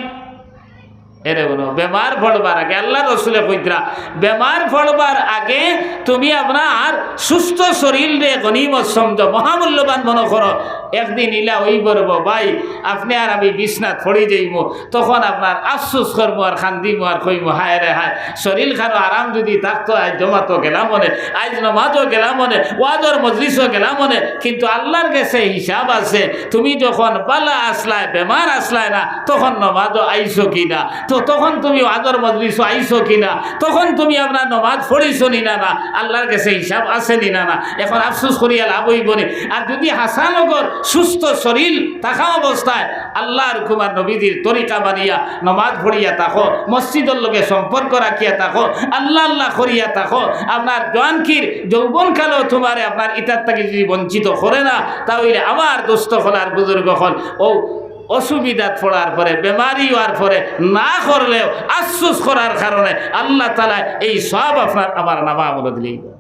এরে হুনো, বেমার পড়বার আগে, আল্লাহর রসুলে কইতরা, বেমার পড়বার আগে তুমি আপনার সুস্থ শরীররে গনিমত সমঝো, মহামূল্যবান মনো করো। একদিন ইলা অইবো রে বা ভাই, আপনে আর আমি বিছনাত পড়ি যাইমু, তখন আপনার আফসোস করমু আর কান্দিমু আর কইমু, "হায় রে হায়, শরীরখানো আরাম যদি থাকতো, আইজ জমাতো গেলাম অনে, আইজ নমাজো গেলাম অনে, ওয়াজর মজলিসো গেলাম অনে, কিন্তু আল্লাহর গেছে হিসাব আছে। তুমি যখন বালা আছলায়, বেমার আছলায় না, তখন নমাজো আইছো কি না? তো তখন তুমি ওয়াজর মজলিসো আইছো কি না? তখন তুমি আপনার নমাজ পড়িছো নি না, না? আল্লাহর গেছে হিসাব আছে নি না, না?" এখন আফসোস করিয়া লাভ অইবো নি? আর যদি হাছানগর সুস্থ শরীর থাকা অবস্থায় আল্লাহর হুকুম আর নবীজির তরিকা মানিয়া নমাজ পড়িয়া থাকো, মসজিদর লগে সম্পর্ক রাখিয়া থাকো, আল্লাহ আল্লাহ করিয়া থাকো, আপনার জোয়ানকির যৌবনকালো তুমারে আপনার ইতার থাকি যদি বঞ্চিত করে না, তা অইলে আমার দুস্ত অকল আর বুজুর্গ অকল, অউ অসুবিধাত পড়ার পরে, বেমারি অওয়ার পরে না করলেও আফসোস করার কারণে আল্লাহ তাআলায় এই সওয়াব আপনার আমার নামা আমলো দিলাইবা।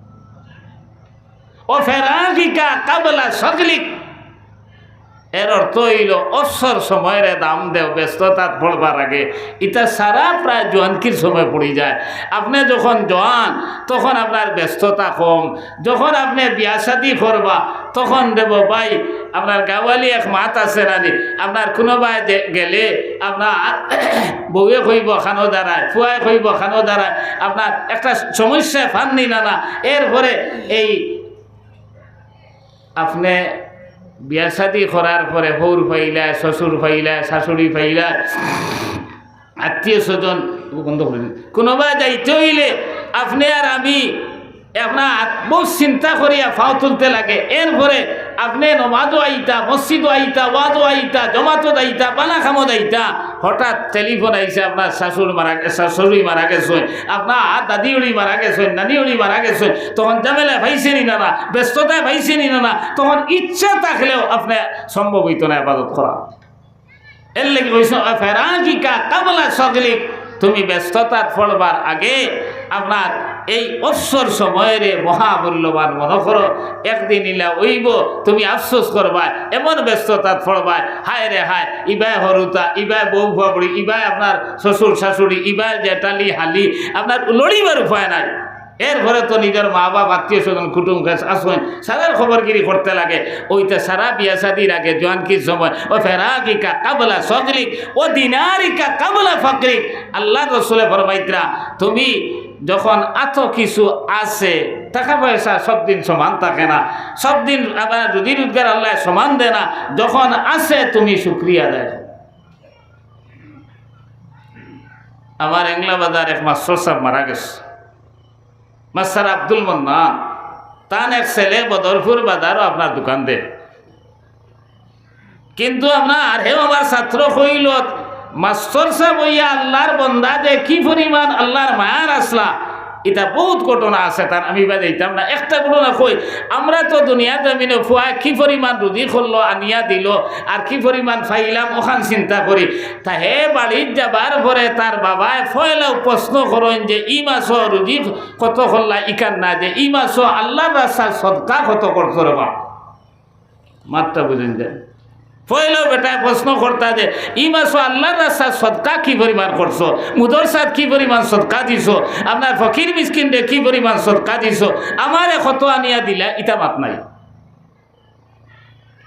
"ওয়া ফিরাগিকা কাবলা শাগলিক।" এর অর্থ অইলো, অবসর সময়রে দাম দেও, ব্যস্ততাত পড়বার আগে। ইতা সারা প্রায় জোয়ানকির সময় পড়ি যায়। আপনে যখন জোয়ান, তখন আপনার ব্যস্ততা কম। যখন আপনে বিয়া শাদি করবা, তখন দেখবো ভাই, আপনার গাওয়ালি এক মাত আছে না নি, আপনার কুনুবায় যে গেলে আপনার বউয়ে কইবো, "খানো দাঁড়ায়", ফুয়ায় কইবো, "খানো দাঁড়ায়", আপনার একটা সমস্যায় ফান নি না, না। এরপরে এই আপনে বিয়া শাদি করার পরে হউর পাইলা, শ্বশুর পাইলা, শাশুড়ি পাইলা, আত্মীয় স্বজন, বন্ধ করে দিন। কুনুবায় যাইতে অইলে আপনে আর আমি আপনার বউত চিন্তা করিয়া পাও তুলতে লাগে। এরপরে আপনে নমাজও আইতা, মসজিদও আইতা, ওয়াজও আইতা, জমাতও আইতা, বালা কামও আইতা, হঠাৎ টেলিফোন আইছে, আপনার শাশুড়ি মারা গে-, শা-, শ্বশুরি মারা গেছইন, আপনার দাদিউড়ি মারা গেছইন, নানিউড়ি মারা গেছইন, তখন ঝামেলায় পাইছেনি না, না, ব্যস্ততায় পাইছেনি না, না, তখন ইচ্ছা থাকলেও আপনে সম্ভব অইতো না ইবাদত করা। এর লাগি কইছইন, "ফেরাগিকা কাবলা শগলিক", তুমি ব্যস্ততাত পড়বার আগে আপনার এই অবসর সময়রে মহামূল্যবান মনো করো। একদিন ইলা অইবো, তুমি আফসোস করবায়, এমন ব্যস্ততাত পড়বায়, হায় রে হায়, ইবায় হুরুতা, ইবায় বউ ফুয়া বুড়ি, ইবায় আপনার শ্বশুর শাশুড়ি, ইবায় জেঠালি হালি, আপনার লড়িবার উপায় নাই। এরপরে তো নিজর মা বাপ, আত্মীয় স্বজন, কুটুম খেস আছইন, সারার খবরগিরি করতে লাগে। অইটা সারা বিয়া শাদির আগে, জোয়ানকির সময়, "ও ফেরাকিকা কাবলা শগলিক, ও দিনারিকা কাবলা ফকরিক।" আল্লার রসুলে ফরমাইতরা, তুমি যখন আতো কিছু আছে, টাকা পয়সা সব দিন সমান থাকে না, সব দিন আবার রুজি রোজগার আল্লায় সমান দেয় না, যখন আছে তুমি শুকরিয়া আদায় করো। আমার এংলা বাজার এক মাস্টর সাব মারা গেছে, মাস্টার আব্দুল মান্নান, তান এক ছেলে বদরপুর বাজারও আপনার দোকান দে। কিন্তু আপনার হেও আমার ছাত্র কইল, মাস্টর সাব অইয়া আল্লার বন্দা যে কি পরিমাণ আল্লার মায়ার আছলা, ইটা বউত ঘটনা আছে, তার আমি বা যাইতাম না। একটা ঘটনা কই, আমরা তো দুনিয়ার জমিনো ফুয়ায় কি পরিমাণ রুজি করলো, আনিয়া দিল, আর কি পরিমাণ পাইলাম, অখান চিন্তা করি। তা হে বাড়িত যাবার পরে তার বাবায় পয়লাউ প্রশ্ন করইন যে, "ই মাসো রুজি কত করলা?" ইখান না, যে, "ই মাসো আল্লার রাস্তায় সদকা কত করছো রে বাপ?" মাতটা বুঝইন যে, পয়লাউ বেটায় প্রশ্ন করতা যে, "ই মাসো আল্লার রাস্তায় সদকা কি পরিমাণ করছো, মুদরসাত কি পরিমাণ সদকা দিছো, আপনার ফকির মিসকিনরে কি পরিমাণ সদকা দিছো, আমারে কত আনিয়া দিলা?" ইটা মাত নাই।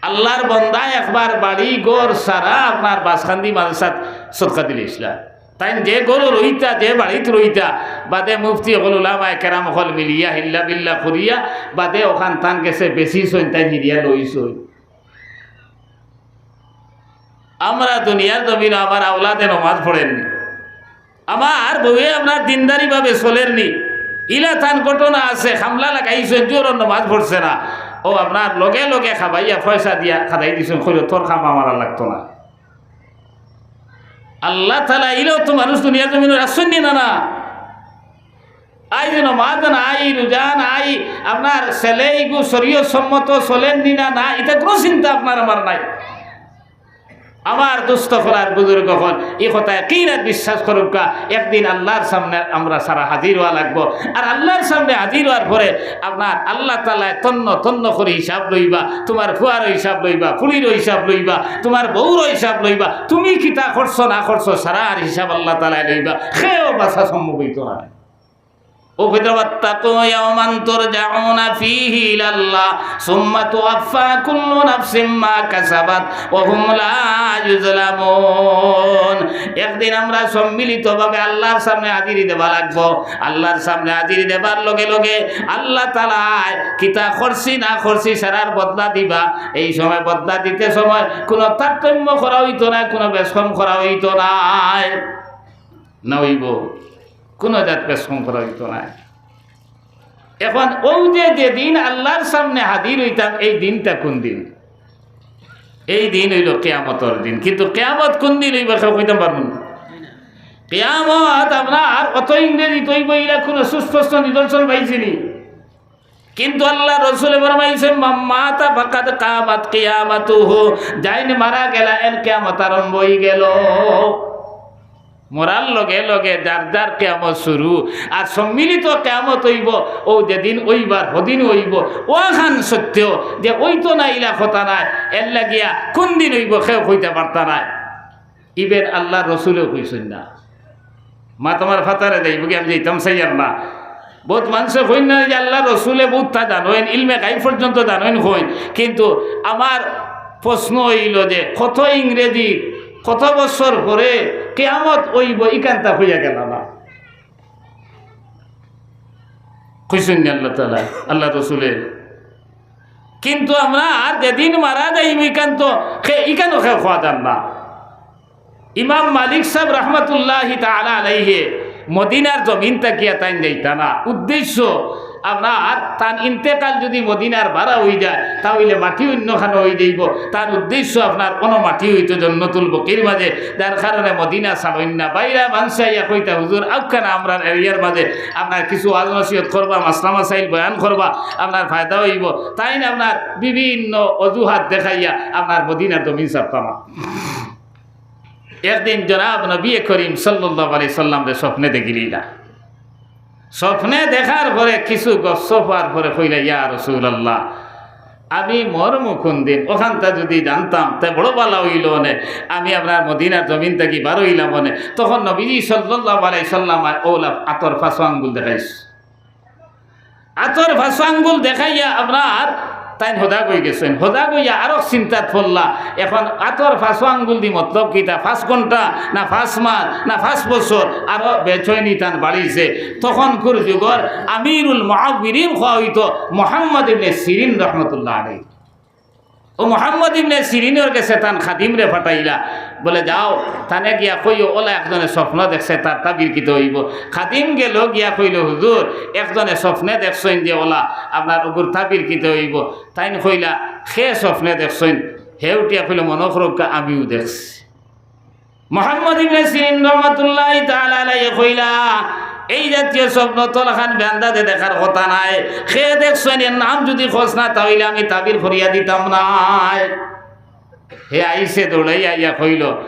আল্লার বন্দা একবার বাড়ি ঘর সারা আপনার বাসকান্দি মাদ্রাসাত সদকা দিলাইছলা। তাইন যে ঘরো রইতা, যে বাড়িত রইতা, বাদে মুফতি অকল, উলামায়ে কেরাম অকল মিলিয়া হিল্লা বিল্লা করিয়া বাদে অখান তান গেছে বেচিছইন, তাইন হিরিয়া লইছইন। আমরা দুনিয়ার জমিনো আমার আওলাদে নমাজ পড়েরনি, আমার বউয়ে আপনার দিনদারি ভাবে চলেরনি, ইলা তান ঘটনা আছে, খামলা লাগাইছইন, জোহরর নমাজ পড়ছে না, অউ আপনার লগে লগে খাবাইয়া পয়সা দিয়া খাদাই দিছইন, কইলো, "তোর কাম আমার আর লাগতো না।" আল্লাহ তাআলা ইলাও তো মানুষ দুনিয়ার জমিনো রাখছইননি না, না? আইজ নমাজ নাই, রোজা নাই, আপনার ছেলে ইগু শরীয়ত সম্মত চলেরনি না, না, ইটা কুনু চিন্তা আপনার আমার নাই। আমার দোস্ত অকল আর বুজুর্গ অকল, ই কথা ইয়াকিন আর বিশ্বাস করউক্কা, একদিন আল্লার সামনে আমরা সারা হাজির অওয়া লাগবো। আর আল্লার সামনে হাজির অওয়ার পরে আপনার আল্লাহ তাআলায় তন্ন তন্ন করি হিসাব লইবা, তুমার ফুয়ারও হিসাব লইবা, ফুড়িরও হিসাব লইবা, তুমার বউরও হিসাব লইবা, তুমি কিতা করছো না করছো, সারার হিসাব আল্লাহ তাআলায় লইবা। কেউ বাচা সম্ভব অইতো না। অউ কইতরা, "ওয়াত্তাকু ইয়াওমান তুরজাউনা ফীহি ইলাল্লাহ, সুম্মা তুওয়াফফা কুল্লু নাফসিম মা কাসাবাত ওয়া হুম লা ইউজলামুন।" একদিন আমরা সম্মিলিতভাবে আল্লার সামনে হাজিরি দেওয়া লাগবো। আল্লার সামনে হাজিরি দেবার লগে লগে আল্লাহ তাআলায় কিতা করছি না করছি সারার বদলা দিবা। এই সময় বদলা দিতে সময় কুনু তারতম্য করা অইতো নায়, কুনু বেশকম করা অইতো নায়। না অইবো, কুনু জাত বেশকম করা অইতো নায়। এখন অউ যে যেদিন আল্লার সামনে হাজির অইতাম, এই দিনটা কুন দিন? এই দিন অইলো কিয়ামতর দিন। কিন্তু কিয়ামত কুন দিন অইবো, কেউ কইতাম পারবো না। কিয়ামত আপনার অত ইংরেজিত অইবো, ইলা কুনু সুস্পষ্ট নিদর্শন পাইছিনি। কিন্তু আল্লার রসুলে ফরমাইছইন, "মান মাতা ফাকাদ কামাত কিয়ামাতুহু", যাইন মারা গেলা, এন কিয়ামত আরম্ভ অইগেলো। মরার লগে লগে যার যার কিয়ামত শুরু, আর সম্মিলিত কিয়ামত অইবো, অউ যেদিন অইবার হদিন অইবো, অখান সত্য যে অইতো না ইলা কথা নায়, এর লাগিয়া কুন দিন অইবো কেউ কইতা পারতা নায়। Even আল্লার রসুলেও কইছইন না। মাত আমার ফাতারে যাইবোগি, আমি যাইতাম চাইয়ার না। বউত মানষে কইন না যে আল্লার রসুলে বউততা জানইন, ইলমে গাইব পর্যন্ত জানইন কইন, কিন্তু আমার প্রশ্ন অইলো যে কত ইংরেজি, কত বছর পরে কিয়ামত অইবো, ইখানতা কইয়া গেলা না। কইছইন না আল্লাহ তাআলা, আল্লার রসুলে। কিন্তু আমরা আর যেদিন মারা যাইমু, ইখান তো খে-, ইখানও কেউ কওয়া যার না। ইমাম মালিক সাব রহমতুল্লাহি তাআলা আলাইহে মদিনার জমিন থাকিয়া তাইন যাইতা না। উদ্দেশ্য, আপনার তান ইন্তেকাল যুদি মদিনার বারা অইযায়, তা অইলে মাটি অইন্যখানো অইযাইবো। তান উদ্দেশ্য আপনার অনো মাটি অইতো জন্নতুল বকির মাজে, যার কারণে মদিনা ছাড়ইন না। বাইরা মানষে আইয়া কইতা, "হুজুর, আউক্কা না আমরার এরিয়ার মাজে, আপনার কিছু ওয়াজ নসিহত করবা, মাসলা মাসাইল বয়ান করবা, আপনার ফায়দা অইবো।" তাইন আপনার বিভিন্ন অজুহাত দেখাইয়া আপনার মদিনার জমিন ছাড়তা না। একদিন জনাব নবী করিম সাল্লাল্লাহু আলাইহি সাল্লামরে স্বপ্নে দেখিলিলা। স্বপ্নে দেখার পরে কিছু গফসফ অওয়ার পরে কইলা, "ইয়া রাসূলুল্লাহ, আমি মরমু কুনদিন, অখানতা যুদি জানতাম, তে বড় ভালা অইলো অনে, আমি আপনার মদিনার জমিন থাকি বার অইলাম অনে।" তখন নবীজি সাল্লাল্লাহু আলাইহি সাল্লাম অউলা আতর পাঁচো আঙ্গুল দেখাইছ। আতর পাঁচো আঙ্গুল দেখাইয়া আপনার তাইন হজাগ অইগেছইন। হজাগ অইয়া আরো চিন্তাত পড়লা, এখন আতর পাঁচো আঙ্গুল দি মতলব কিতা? পাঁচ ঘন্টা না পাঁচ মাস না পাঁচ বছর আরো বেচইনি তান বাড়িছে। তখনকুর যুগর আমিরুল মুআউবিরিন কওয়া অইতো মুহাম্মদ ইবনে সিরিন রহমতুল্লাহ আলাইহি। অউ মুহাম্মদ ইবনে সিরিনর গেছে তান খাদিমরে পাঠাইলা, বলে, "যাও, তানে গিয়া কইও, অউলা একজনে স্বপ্ন দেখছে, তার তাবির কিতা অইবো?" খাদিম গেলো গিয়া কইলো, "হুজুর, একজনে স্বপ্নে দেখছইন যে অউলা আপনার অগুর তাবির কিতা অইবো?" তাইন কইলা, "কে স্বপ্নে দেখছইন?" হে উঠিয়া কইলো, "মনো করউক্কা, আমিউ দেখছি।" মুহাম্মদ ইবনে সিরিন রহমতুল্লাহি তাআলা আলাইহি কইলা, "এই জাতীয় স্বপ্ন তো অলাখান বেআন্দাজে দেখার কথা নায়। কে দেখছইন, এর নাম যুদি কস না, তা অইলে আমি তাবির করিয়া দিতাম নায়।" হে আইছে দৌড়াইয়া আইয়া কইলো,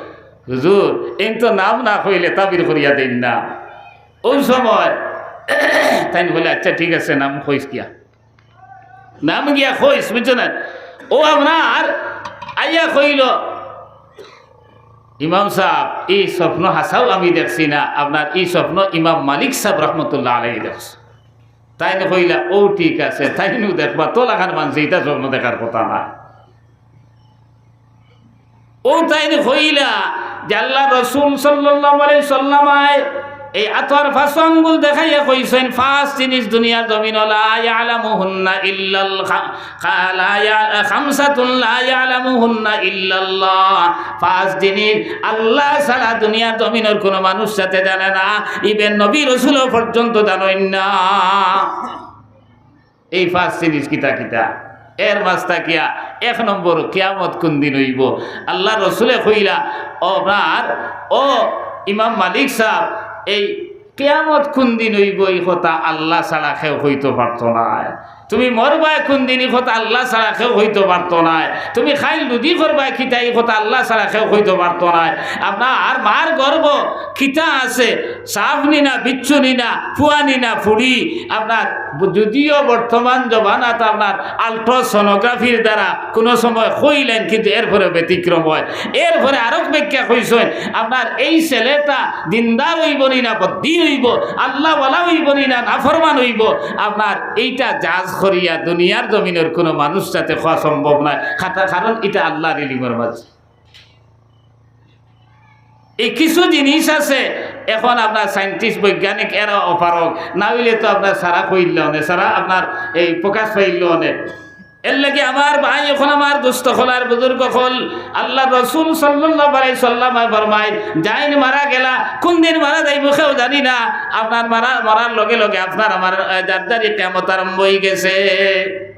"হুজুর, এইন তো নাম না কইলে তাবির করিয়া দেইন না।" অউ সময় তাইন কইলা, "আচ্ছা, ঠিক আছে, নাম কইস গিয়া।" নাম গিয়া কইছ, বুঝছো না? অউ আপনার আইয়া কইলো, "ইমাম সাব, ই স্বপ্ন হাছাউ আমি দেখছি না, আপনার ই স্বপ্ন ইমাম মালিক সাব রহমতুল্লাহ আলাইহি দেখছে।" তাইন কইলা, "অউ ঠিক আছে, তাইনউ দেখবা, তো অলাখান মানষে ইতা স্বপ্ন দেখার কথা না।" অউ তাইন কইলা যে আল্লার রসুল সাল্লাল্লাহু আলাইহি সাল্লামে এই আতর পাঁচো আঙ্গুল দেখাইয়া কইছইন, পাঁচ জিনিস দুনিয়ার জমিনো লা ইয়ালামুহুন্না ইল্লাল খা-, খা-, লা ইয়া-, খামসাতুন লা ইয়ালামুহুন্না ইল্লাল্লাহ। পাঁচ জিনিস আল্লা ছাড়া দুনিয়ার জমিনর কুনু মানুষ যাতে জানে না, even নবী রসুলও পর্যন্ত জানইন না। এই পাঁচ জিনিস কিতা কিতা? এর মাঝ থাকিয়া এক নম্বর, কিয়ামত কুনদিন অইবো? আল্লার রসুলে কইলা, "ও আপনার, ও ইমাম মালিক সাব, এই কিয়ামত কুনদিন অইবো, ই কথা আল্লা ছাড়া কেউ কইতো পারতো নায়। তুমি মরবায় কুনদিন, ই কথা আল্লা ছাড়া কেউ কইতো পারতো নায়। তুমি কাইল রুজি করবায় কিতা, ই কথা আল্লা ছাড়া কেউ কইতো পারতো নায়। আপনার মার গর্ভ কিতা আছে, সাফ নি না, বিচ্ছু নি না, ফুয়া নি না, ফুড়ি, আপনার যদিও বর্তমান জমানাত আপনার ultrasonographyর দ্বারা কুনু সময় কইলাইন, কিন্তু এরপরেও ব্যতিক্রম অয়।" এরপরে আরক ব্যাখ্যা কইছইন, আপনার এই ছেলেটা দিনদার অইবো নি না বদ্দিন অইবো, আল্লাওয়ালা অইবো নি না নাফরমান অইবো, আপনার এইটা জাজ করিয়া দুনিয়ার জমিনর কুনু মানুষ যাতে কওয়া সম্ভব নায়, কাতা-, কারণ ইটা আল্লার ইলিমর মাঝে। এই কিছু জিনিস আছে, এখন আপনার scientist, বৈজ্ঞানিক এরা অপারক, না অইলে তো আপনার সারা কইলা অনে, সারা আপনার এই প্রকাশ পাইলা অনে। এরলাগি আমার ভাই, এখন আমার দোস্ত অকল আর বুজুর্গ অকল, আল্লার রসুল সাল্লাল্লাহু আলাইহি সাল্লামে ফরমাইন, যাইন মারা গেলা, কুনদিন মারা যাইবো কেউ জানি না। আপনার মারা, মরার লগে লগে আপনার আমার, আহ, যার যারই কিয়ামত আরম্ভ অইগেছে।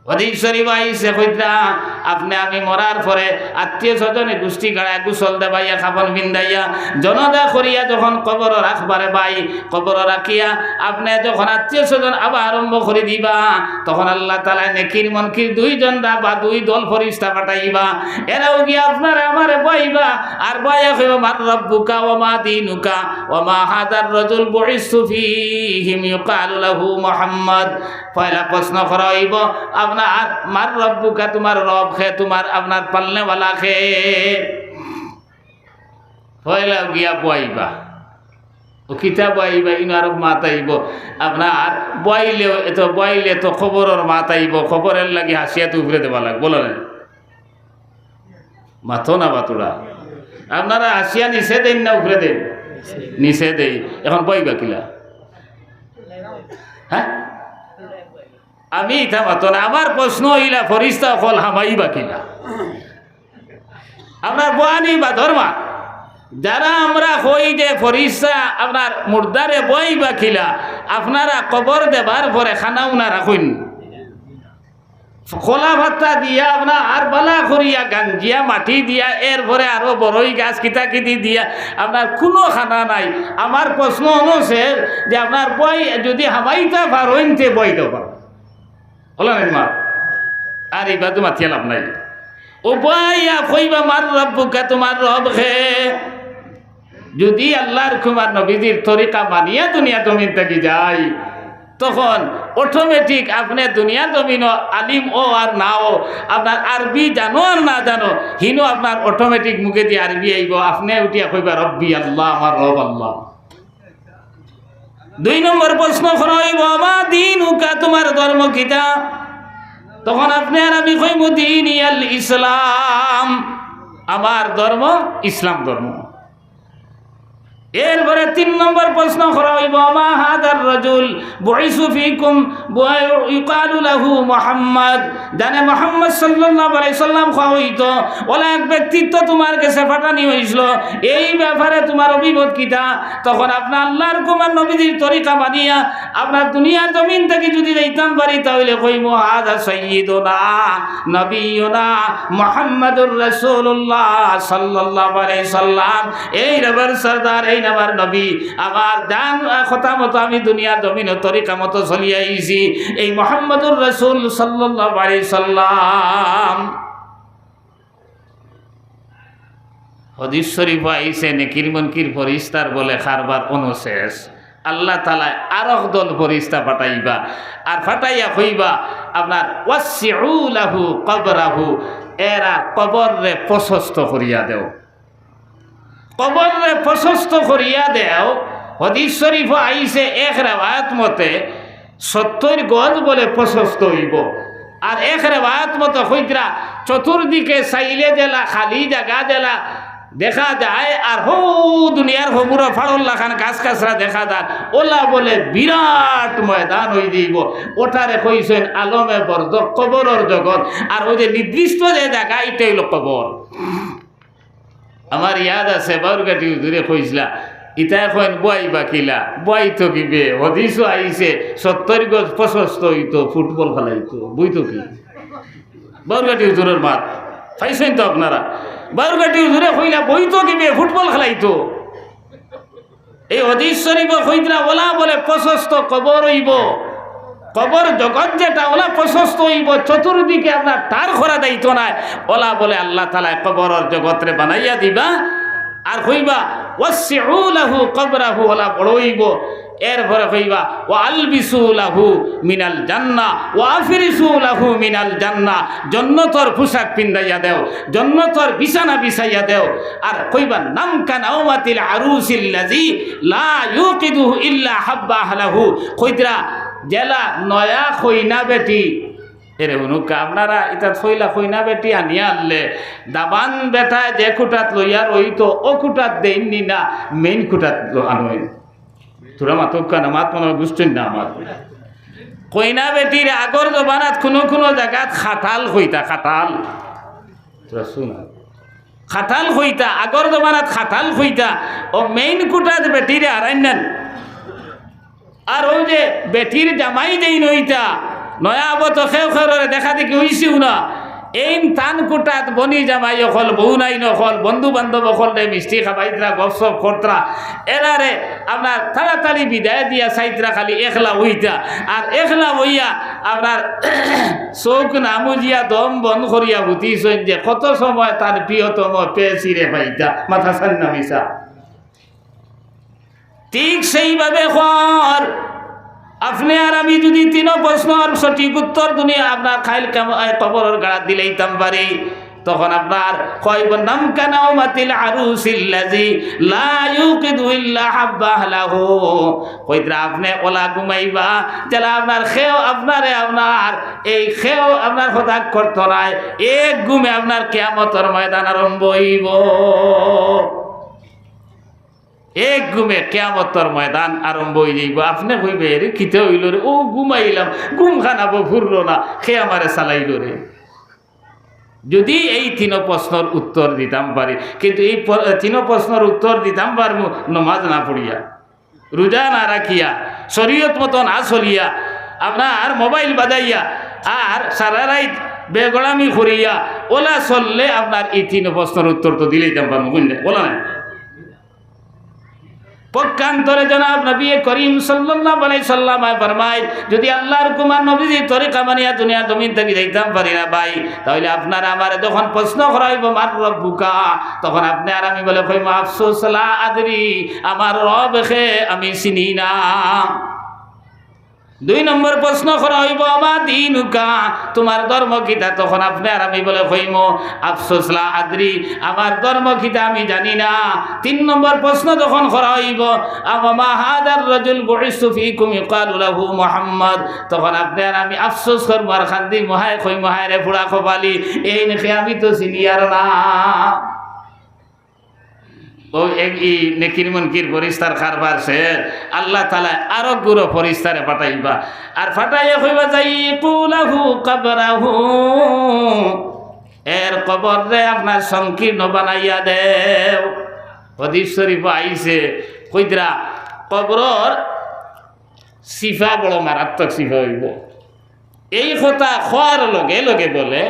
হাদিস শরীফ আইছে, কইতরা, আপনে আমি মরার পরে আত্মীয় স্বজনে গুষ্টি গাড়ায়, গোসল দেবাইয়া, কাফন পিন্দাইয়া, জনাজা করিয়া যখন কবরো রাখবারে ভাই, কবরো রাখিয়া আপনে যখন আত্মীয় স্বজন আবার আরম্ভ করি দিবা, তখন আল্লাহ তাআলায় নেকির মুনকির দুইজন বা দুই দল ফিরিস্তা পাঠাইবা, এরাও গিয়া আপনারে আমারে বওয়াইবা, আর বওয়াইয়া কইবা, "মান রাব্বুকা ওয়া মা দীনুকা ওয়া মা হাযার রাজুল বুইসতু ফীহিম ইউকালু লাহু মুহাম্মদ।" পয়লা প্রশ্ন করা অইবো, আপনার, "মান রাব্বুকা", তুমার রব কে, তুমার আপনার পালনেওয়ালা কে? পয়লা গিয়া বওয়াইবা। অউ কিতা বওয়াইবা, ইনো আরো মাত আইবো। আপনার বওয়াইলে, এত বওয়াইলে তো কবরর মাত আইবো, কবরর লাগি হাছিয়া তো উপরে দেওয়া লাগবো, বলো না? মাতো না বাতুড়া। আপনারা হাছিয়া নিচে দেইন না উপরে দেইন? নিচে দেই। এখন বওয়াইবা কিলা? হ্যাঁ? আমি ইতা মাতো না। আমার প্রশ্ন অইলা, ফিরিস্তা অকল হামাইবা কিলা? আপনার বওয়ানি বা ধর্মা। যারা আমরা কই যে ফরিস্তা আপনার মুর্দারে বওয়াইবা কিলা, আপনারা কবর দেবার পরে খানা উনা রাখইন। কলা পাতা দিয়া আপনার আর বালা করিয়া গাঞ্জিয়া মাটি দিয়া, এরপরে আরো বড়ই গাছ কিতা কিতি দিয়া আপনার কুনু খানা নাই। আমার প্রশ্ন অইছে যে আপনার বওয়াই যুদি হামাইতা পারইন তে বওয়াইতা পারইন। অলা নায় মা? আর ইবাদু মাতিয়া লাভ নাই। ও বওয়াইয়া কইবা, "মান রাব্বুকা, তুমার রব কে?" যুদি আল্লার হুকুম আর নবীজির তরিকা মানিয়া দুনিয়া জমিন থাকি যাই, তখন automatic আপনে দুনিয়া জমিনো আলিম অও আর না অও, আপনার আরবি জানো আর না জানো, হিনো আপনার automatic মুখেদি আরবি আইবো, আপনে উঠিয়া কইবা, "রব্বি আল্লাহ, আমার রব আল্লাহ।" দুই নম্বর প্রশ্ন করা অইবো, "ওয়া মা দীনুকা, তুমার ধর্ম কিতা?" তখন আপনে আর আমি কইমু, "দীনিয়াল ইসলাম, আমার ধর্ম ইসলাম ধর্ম।" এরপরে তিন নম্বর প্রশ্ন করা অইবো, "ওয়া মা হাযার রাজুল বুইসু ফীকুম ইউকালু লাহু মুহাম্মাদ।" জানে মুহাম্মদ সাল্লাল্লাহু আলাইহি সাল্লাম কওয়া অইতো, অলা এক ব্যক্তিত্ব তুমার গেছে পাঠানি অইছিল, এই ব্যাপারে তুমার অভিমত কিতা? তখন আপনে আল্লার হুকুম আর নবীজির তরিকা মানিয়া আপনার দুনিয়ার জমিন থাকি যুদি যাইতাম পারি, তা অইলে কইমু, "হাযা সাইয়্যিদুনা নবিয়্যুনা মুহাম্মাদুর রাসূলুল্লাহ সাল্লাল্লাহু আলাইহি সাল্লাম।" এইন আমার সরদার, এইন আমার নবী, আমার জান কথা মতো আমি দুনিয়ার জমিনো তরিকা মতো চলিয়া আইছি, এই মুহাম্মাদুর রাসূল সাল্লাল্লাহু আলাইহি সাল্লাম। হাদিস শরীফো আইছে, নেকির মুনকির ফরিস্তার বলে কারবার অনো শেষ। আল্লাহ তাআলায় আরক দল ফরিস্তা পাঠাইবা, আর পাঠাইয়া কইবা আপনার, "ওয়াসসিউ লাহু কবরাহু, এরার কবররে প্রশস্ত করিয়া দেও।" কবররে প্রশস্ত করিয়া দেও। হাদিস শরীফো আইছে এক রেওয়ায়াত মতে সত্তইর গজ বলে প্রশস্ত অইবো। আর এক রেওয়ায়াত মতে কইতরা চতুর্দিকে চাইলে যেলা খালি জাগা যেলা দেখা যায়, আর হউ দুনিয়ার হমুরা ফাড়র লাখান গাছ গাছরা দেখা যায়, অলা বলে বিরাট ময়দান অই যাইবো। অটারে কইছইন আলমে বরজখ, কবরর জগৎ। আর অউ যে নির্দিষ্ট যে জাগা, ইটা অইলো কবর। আমার ইয়াদ আছে, বাউরঘাটি হুজুরে কইছলা, "ইতায় কইন বওয়াইবা কিলা, বওয়াইতো কিবে?" হাদিসো আইছে, "সত্তইর গজ প্রশস্ত অইতো, ফুটবল খেলাইতো, বইতো কি?" বাউরঘাটি হুজুরর মাত পাইছইন তো আপনারা? বাউরঘাটি হুজুরে কইলা, "বইতো কিবে, ফুটবল খেলাইতো।" এই হাদিস শরীফো কইতরা অলা বলে প্রশস্ত কবর অইবো, কবর জগৎ যেটা অলা প্রশস্ত অইবো, চতুর্দিকে আপনার তার করা যাইতো নায়, অলা বলে আল্লাহ তাআলায় কবরর জগতরে বানাইয়া দিবা। আর কইবা, "ওয়াসসিউ লাহু কবরাহু", অলা বড় অইবো। এরপরে কইবা, "ওয়া আলবিসু লাহু মিনাল জান্নাহ, ওয়া আফরিশু লাহু মিনাল জান্নাহ", জন্নতর পোশাক পিন্দাইয়া দেও, জন্নতর বিছানা বিছাইয়া দেও। আর কইবা, "নাম কানাওমাতিল আরুসিল্লাযী লা ইউকিদুহু ইল্লা হাব্বা আহলাহু।" কইতরা, যেলা নয়া কইনা বেটি, এরে হুনুক্কা, আপনারা ইতা থইলা কইনা বেটি আনিয়া আনলে, দামান বেটায় যে কুটাত লইয়া রইতো, অউ কুটাত দেইন নি না, মেইন কুটাত ল-, আনইন। থুড়া মাতউক্কা না, মাত মনো বুঝছইন না আমার। কইনা বেটির আগর জমানাত কুনু কুনু জাগাত খাটাল কইতা, খাটাল। থুড়া হুনা। খাটাল কইতা, আগর জমানাত খাটাল কইতা। অউ মেইন কুটাত বেটিরে আরাইন না। আর অউ যে বেটির জামাই যেইন অইতা, নয়া আবো তো কেউ কেউরে দেখা দেখি অইছেউ না। এইন তান কুটাত বনি জামাই অকল, বউনাইন অকল, বন্ধু বান্ধব অকলরে মিষ্টি খাবাইতরা, গপসপ করতরা। এরারে আপনার তাড়াতাড়ি বিদায় দিয়া চাইতরা খালি একলা অইতা। আর একলা অইয়া আপনার চউখ না মুজিয়া দম বন্ধ করিয়া হুতিছইন যে কত সময় তার প্রিয়তম প্রেয়সীরে পাইতা। মাতছইন না মিছা? ঠিক সেইভাবে কর, আপনে আর আমি যুদি তিনো প্রশ্নর সঠিক উত্তর দুনিয়া আপনার কাইল কিয়াম-, এই কবরর গাড়াত দিলাইতাম পারি, তখন আপনার কইবো, "নাম কানাওমাতিল আরুসিল্লাযী লা ইউকিদু ইল্লা হাব্বা আহলাহু।" কইতরা, আপনে অলা ঘুমাইবা, যেলা আপনার কেউ আপনারে আপনার এই কেউ আপনার কথা করতো নায়, এক ঘুমে আপনার কিয়ামতর ময়দান আরম্ভ অইবো। এক ঘুমে কিয়ামতর ময়দান আরম্ভ অই যাইবো। আপনে কইবা, "এরে কিতা অইলো রে? অউ ঘুমাইলাম, ঘুম খান আবো ফুরলো না, কে আমারে চালাইলো রে?" যদি এই তিনো প্রশ্নর উত্তর দিতাম পারি, কিন্তু এই প-, তিনো প্রশ্নর উত্তর দিতাম পারমু নমাজ না পড়িয়া, রোজা না রাখিয়া, শরীয়ত মতো না চলিয়া, আপনার মোবাইল বাজাইয়া আর সারা রাইত বেগড়ামি করিয়া, ওলা চললে আপনার এই তিনো প্রশ্নর উত্তর তো দিলাইতাম পারমু, বুঝলেন? বলো না? পক্ষান্তরে জনাব নবী করিম সাল্লাল্লাহু আলাইহি সাল্লামে ফরমায়, যদি আল্লাহর হুকুম আর নবীজির তরিকা মানিয়া দুনিয়ার জমিন থাকি যাইতাম পারি না ভাই, তাইলে আপনারে আমারে যখন প্রশ্ন করা অইবো, "মান রব্বুকা?" তখন আপনে আর আমি বলে কইমু, "আফসোস লা আদরি, আমার রব খে আমি চিনি না।" দুই নম্বর প্রশ্ন করা অইবো, "আমা দীনুকা, তুমার ধর্ম কিতা?" তখন আপনে আর আমি বলে কইমু, "আফসোস লা আদরি, আমার ধর্ম কিতা আমি জানি না।" তিন নম্বর প্রশ্ন যখন করা অইবো, "আমা মা হাদার রাজুল বুইসতু ফিকুম ইউকালু লাহু মুহাম্মদ," তখন আপনে আর আমি আফসোস করমু আর কান্দিমু, হায় কইমু, "হায় রে পুড়া কপালি, এইন খে আমি তো চিনিয়ার না।" ও এক ই নেকির মুনকির ফিরিস্তার কারবার শেষ। আল্লাহ তাআলা আরো গুরু ফিরিস্তারে পাঠাইবা, আর পাঠাইয়া কইবা, "যাইকু লাহু কবরাহু, এর কবররে আপনার সংকীর্ণ বানাইয়া দেও।" হাদিস শরীফো আইছে, কইতরা কবরর সিফা বড় মারাত্মক সিফা অইবো। এই কথা কওয়ার লগে লগে বলে,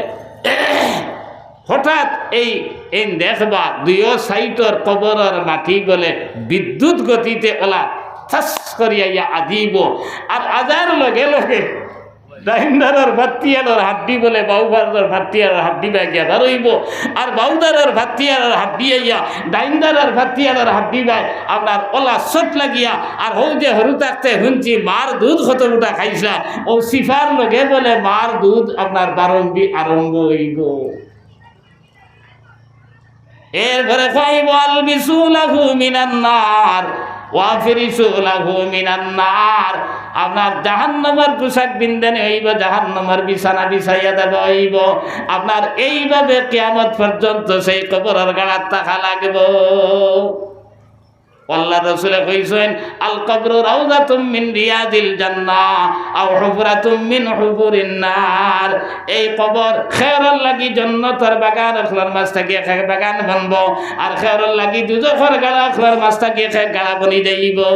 হঠাৎ এই, এই দেখবা দুইও সাইডর কবরর মাটি গলে বিদ্যুৎ গতিতে ওলা ঠাস করিয়া আইয়া আজিবো। আর আজার লগে লগে ডাইনদারর ফাত্তিয়ালর হাড্ডি বলে বাউদারর ফাত্তিয়ালর হাড্ডি বায় গিয়া বার অইবো, আর বাউদারর ফাত্তিয়ালর হাড্ডি আইয়া ডাইনদারর ফাত্তিয়ালর হাড্ডি বায় আপনার ওলা চোট লাগিয়া, আর হউ যে হুরু থাকতে হুনছি মার দুধ কত ফুটা খাইছলা, ও সিফার লগে বলে মার দুধ আপনার বারম্বি আরম্ভ অইবো। এরপরে কইবো, "আলবিসু লাহু মিনান নার, ওয়াফরিশু লাহু মিনান নার।" আপনার জাহান্নামর পোশাক পিন্দানি অইবো, জাহান্নামর বিছানা বিছাইয়া দেওয়া অইবো। আপনার এইভাবে কিয়ামত পর্যন্ত সেই কবরর গাড়াত থাকা লাগবো। আল্লাহর রাসূলে কইছইন, "আল কবরু রাউজাতুম মিন রিয়াদিল জান্নাহ, আও হুফরাতুম মিন হুফুরিন নার।" এই কবর খেরর লাগি জন্নতর বাগান অকলর মাঝ থাকি এক এক বাগান বনবো, আর খেরর লাগি দুজখর গাড়া অকলর মাঝ থাকি এক এক গাড়া বনি যাইবো।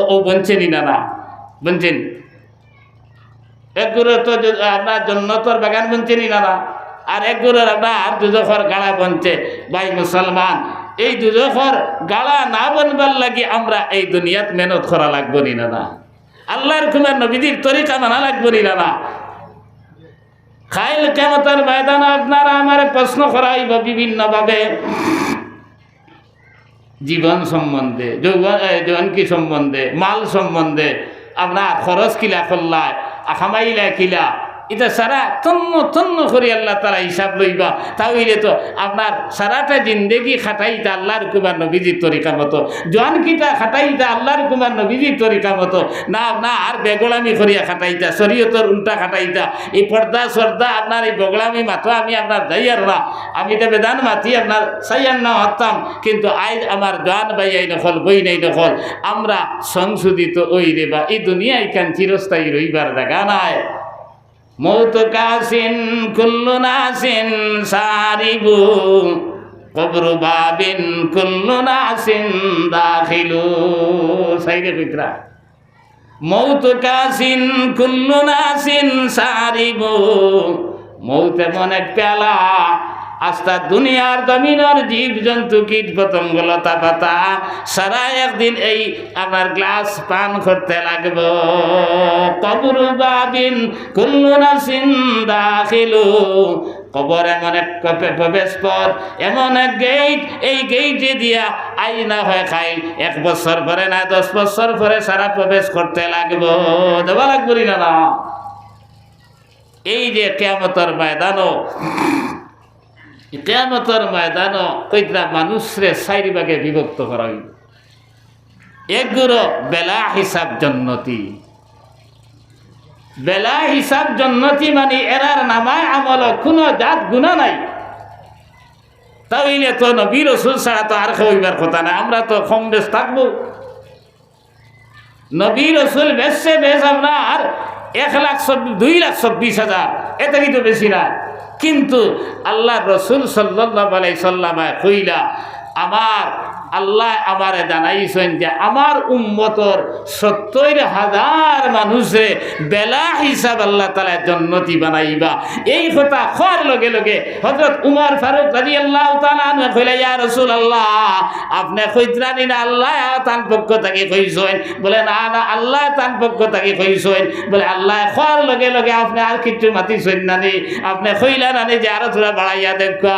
ও বনছে নি না, না? বনছে নি? এক গুরুর তো জ-, আপনার জন্নতর বাগান বনছে নি না, না? আর এক গুরুর আপনার দুজখর গাড়া বনছে। ভাই মুসলমান, এই দুজখর গাড়া না বনবার লাগি আমরা এই দুনিয়াত মেহনত করা লাগবো নি না, না? আল্লাহর হুকুম আর নবীজির তরিকা মানা লাগবো নি না, না? কাইল কিয়ামতর ময়দানো আপনারা আমারে প্রশ্ন করা অইবো বিভিন্নভাবে। জীবন সম্বন্ধে, যৌবন, এ, জোয়ানকি সম্বন্ধে, মাল সম্বন্ধে, আপনার খরচ কিলা করলায়, আ, কামাইলায় কিলা, ইতা সারা তন্ন তন্ন করি আল্লাহ তাআলা হিসাব লইবা। তা অইলে তো আপনার সারাটা জিন্দেগি খাটাইতা আল্লাহর হুকুম আর নবীজির তরিকা মতো, জোয়ানকিটা খাটাইতা আল্লাহর হুকুম আর নবীজির তরিকা মতো, না আপনার বেগড়ামি করিয়া খাটাইতা, শরীয়তর উল্টা খাটাইতা, এই পর্দা সর্দা আপনার এই বগড়ামি মাতো আমি আপনার যাইয়ার না। আমি তো বেদান মাতি আপনার চাইয়ার না হতাম, কিন্তু আইজ আমার জোয়ান ভাইয়াইন অকল, বইনাইন অকল, আমরা সংশোধিত অই রে বা, এই দুনিয়া ইখান চিরস্থায়ী রইবার জাগা নায়। মউত কাসিন কুল্লু নাসিন সারিবু, কবরু বাবিন কুল্লু নাসিন দাখিলু। সাইডে কইতরা। মউত কাসিন কুল্লু নাসিন সারিবু। মউত এমন এক পেয়ালা, আস্তা দুনিয়ার জমিনর জীব জন্তু কীট পতঙ্গ লতা পাতা সারা একদিন এই আমার গ্লাস পান করতে লাগবো। কবরু বাবিন কুল্লু নাসিন দাখিলু। কবর এমন এক প্র-, প্রবেশ পথ, এমন এক গেইট, এই গেইটে দিয়া আইজ না হয় কাইল, এক বছর পরে না দশ বছর পরে সারা প্রবেশ করতে লাগবো, দেওয়া লাগবো নি না, না? এই যে কিয়ামতর ময়দানো, কিয়ামতর ময়দানো কইতরা মানুষরে চাইর ভাগে বিভক্ত করা অইবো। এগুলো বেলা হিসাব জন্নতি, বেলা হিসাব জন্নতি মানে এরার নামায় আমলো কুনু জাত গুনা নাই। তা অইলে তো নবী রসুল ছাড়া তো আর কেউ অইবার কথা না, আমরা তো কম বেশ থাকবো। নবী রসুল বেশে বেশ আপনার এক লাখ চব্বিশ, দুই লাখ চব্বিশ হাজার, এর থাকি তো বেশি না। কিন্তু আল্লার রসুল সাল্লাল্লাহু আলাইহি সাল্লামে কইলা, আমার আল্লায় আমারে জানাইছইন যে আমার উম্মতর সত্তইর হাজার মানুষরে বেলা হিসাব আল্লাহ তাআলায় জন্নতি বানাইবা। এই কথা কওয়ার লগে লগে হযরত উমর ফারুক রাদিয়াল্লাহু তাআলা আনহু কইলা, ইয়া রাসূলুল্লাহ, আপনে কইতরা নি না আল্লায় তান পক্ষ থাকি কইছইন? বলে, না, না, আল্লায় তান পক্ষ থাকি কইছইন। বলে, আল্লায় কওয়ার লগে লগে আপনে আর কিচ্ছু মাতিছইন না নি? আপনে কইলা না নি যে আরো থুড়া বাড়াইয়া দেউক্কা?